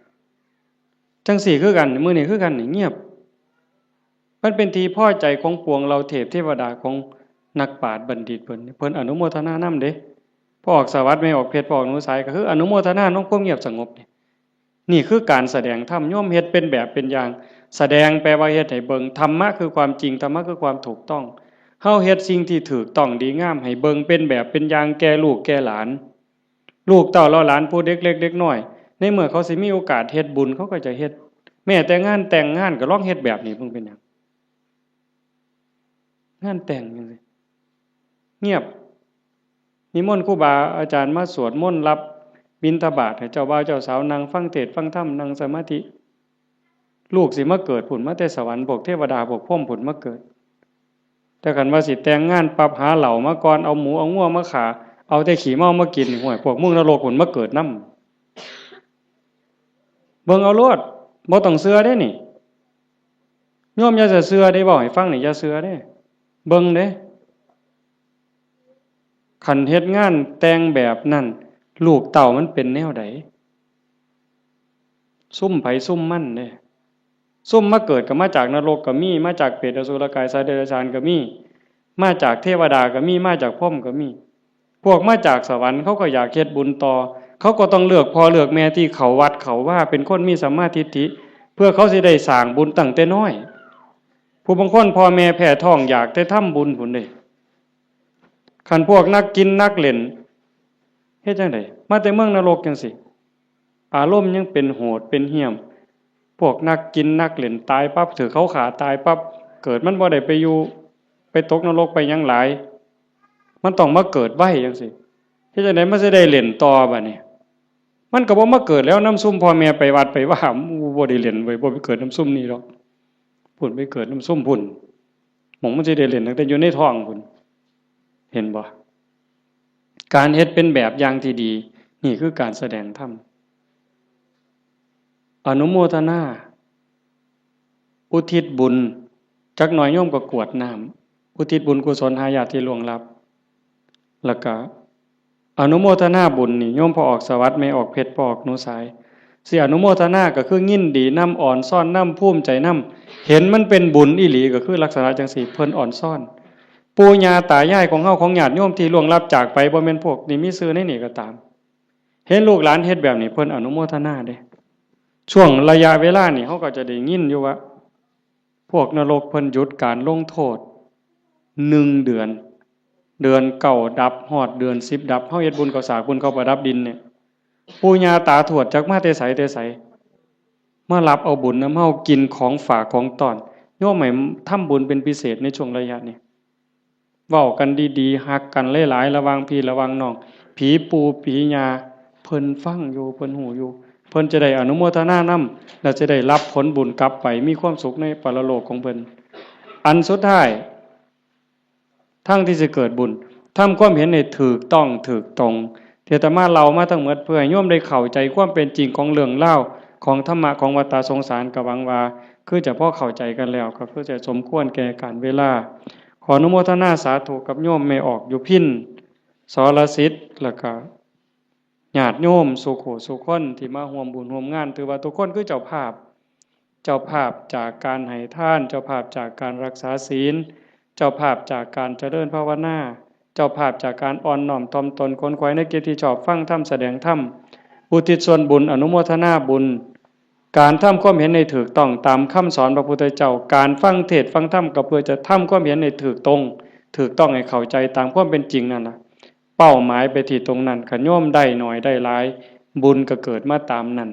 จั่งซี้คือกัน มื้อนี้คือกันนี่ เงียบ มันเป็นที่พอใจของปวงเหล่าเทพเทวดา ของนักปราชญ์บัณฑิตเพิ่น เพิ่นอนุโมทนานำเด้ พ่อออกสวัสดิ์ แม่ออกเพชร พ่อออกหนูสาย ก็คืออนุโมทนานำความเงียบสงบนี่ นี่คือการแสดงธรรม โยมเฮ็ดเป็นแบบเป็นอย่าง แสดงแปลว่าเฮ็ดให้เบิ่ง ธรรมะคือความจริง ธรรมะคือความถูกต้อง เฮาเฮ็ดสิ่งที่ถูกต้องดีงาม ให้เบิ่งเป็นแบบเป็นอย่างแก่ลูกแก่หลาน ลูกเต้าเหล่าหลานผู้เด็กเล็กเด็กน้อย ในเมื่อเขาสิมีโอกาสเฮ็ดบุญ เขาก็จะเฮ็ด แม้แต่งานแต่งงานก็ลองเฮ็ดแบบนี้เบิ่งเป็นหยัง งานแต่งจั่งซี้ เงียบ นิมนต์ครูบาอาจารย์มาสวดมนต์รับบิณฑบาตให้เจ้าบ่าวเจ้าสาวนั่งฟังเทศน์ฟังธรรมนั่งสมาธิ ลูกสิมาเกิดพุ้นมาแต่สวรรค์พวกเทวดาพวกพรหมพุ้นมาเกิด แต่คันว่าสิแต่งงานปั๊บหาเหล้ามาก่อนเอาหมูเอางัวมาฆ่าเอาแต่ขี้เมามากินห้วยพวกมึงนรกพุ้นมาเกิดนำ เบิ่งเอาโลด บ่ต้องเชื่อเด้นี่ โยมอย่าจะเชื่อเด้ เว้าให้ฟังนี่อย่าเชื่อเด้ เบิ่งเด้ คันเฮ็ดงานแต่งแบบนั้น ลูกเต้ามันเป็นแนวใด ซุมไผซุมมันเด้ ซุมมาเกิดก็มาจากนรกก็มี มาจากเปรตอสุรกายสัตว์เดรัจฉานก็มี มาจากเทวดาก็มี มาจากพรหมก็มี พวกมาจากสวรรค์เขาก็อยากเฮ็ดบุญต่อ เขาก็ต้องเลือกพ่อเลือกแม่ที่เข้าวัดเข้าวาเป็นคนมีสัมมาทิฏฐิ เพื่อเขาสิได้สร้างบุญตั้งแต่น้อย ผู้บางคนพ่อแม่แพ้ท้องอยากแต่ทำบุญพุ้นเด้ คันพวกนักกินนักเล่น เฮ็ดจั่งใด มาแต่เมืองนรกจั่งซี้ อารมณ์ยังเป็นโหดเป็นเหี้ยม พวกนักกินนักเล่นตายปั๊บ ถืกเขาฆ่าตายปั๊บ เกิดมันบ่ได้ไปอยู่ ไปตกนรกไปหยังหลาย มันต้องมาเกิดไวจั่งซี้ เฮ็ดจั่งใดมันสิได้เล่นต่อบัดนี้ มันก็บ่มาเกิดแล้วนำซุมพ่อแม่ไปวัดไปวา บ่ได้เล่นเว้ย บ่ไปเกิดนำซุมนี่ดอก พุ้นไปเกิดนำซุมพุ้น หม่องมันสิได้เล่นตั้งแต่อยู่ในท้องพุ้น เห็นบ่ การเฮ็ดเป็นแบบอย่างที่ดี นี่คือการแสดงธรรม อนุโมทนา อุทิศบุญ จักหน่อยโยมก็กรวดน้ำ อุทิศบุญกุศลหาญาติที่ล่วงลับ แล้วก็อนุโมทนาบุญนี่ โยมพ่อออกสวัสดิ์ แม่ออกเพชร พ่อออกหนูสาย สิอนุโมทนาก็คือยินดีนำ อ่อนซ้อนนำ ภูมิใจนำ เห็นมันเป็นบุญอีหลีก็คือลักษณะจั่งซี้ เพิ่นอ่อนซ้อน ปู่ย่าตายายของเฮาของญาติโยมที่ล่วงลับจากไป บ่แม่นพวกนี่มีชื่อในนี่ก็ตาม เห็นลูกหลานเฮ็ดแบบนี้ เพิ่นอนุโมทนาเด้ ช่วงระยะเวลานี่เฮาก็จะได้ยินอยู่ว่า พวกนรกเพิ่นหยุดการลงโทษ หนึ่งเดือน เดือนเก้าดับ ฮอดเดือนสิบดับ เฮาเฮ็ดบุญข้าวสากบุญข้าวประดับดินเนี่ย ปู่ย่าตาทวดจักมาแต่ไสแต่ไส มารับเอาบุญนำเฮา กินของฝากของต้อน โยมให้ทำบุญเป็นพิเศษในช่วงระยะนี้ เว้ากันดีๆ ฮักกันหลายๆ ระหว่างพี่ระหว่างน้อง ผีปู่ผีย่า เพิ่นฟังอยู่ เพิ่นฮู้อยู่ เพิ่นจะได้อนุโมทนานำ และจะได้รับผลบุญกลับไป มีความสุขในปรโลกของเพิ่น อันสุดท้าย ทางที่สิเกิดบุญ ทำความเห็นให้ถูกต้องถูกตรง ที่อาตมาเล่ามาทั้งหมด เพื่อให้โยมได้เข้าใจความเป็นจริงของเรื่องราวของธรรมะของวัฏฏะสงสาร ก็หวังว่า คือจะพอเข้าใจกันแล้ว ก็คือจะสมควรแก่กาลเวลา ขออนุโมทนาสาธุกับโยมแม่ออกอยู่พิน สรสิทธิ์ แล้วก็ญาติโยมสู่ผู้สู่คนที่มาร่วมบุญร่วมงาน ถือว่าทุกคนคือเจ้าภาพ เจ้าภาพจากการให้ทาน เจ้าภาพจากการรักษาศีล เจ้าภาพจากการเจริญภาวนา เจ้าภาพจากการอ่อนน้อมถ่อมตนขนขวายในกิจที่ชอบ ฟังธรรม แสดงธรรม อุทิศส่วนบุญ อนุโมทนาบุญ การทำความเห็นให้ถูกต้องตามคำสอนพระพุทธเจ้า การฟังเทศน์ฟังธรรมก็เพื่อจะทำความเห็นให้ถูกตรง ถูกต้องให้เข้าใจตามความเป็นจริงนั่นล่ะ เป้าหมายไปที่ตรงนั้น คันโยมได้น้อยได้หลาย บุญก็เกิดมาตามนั้น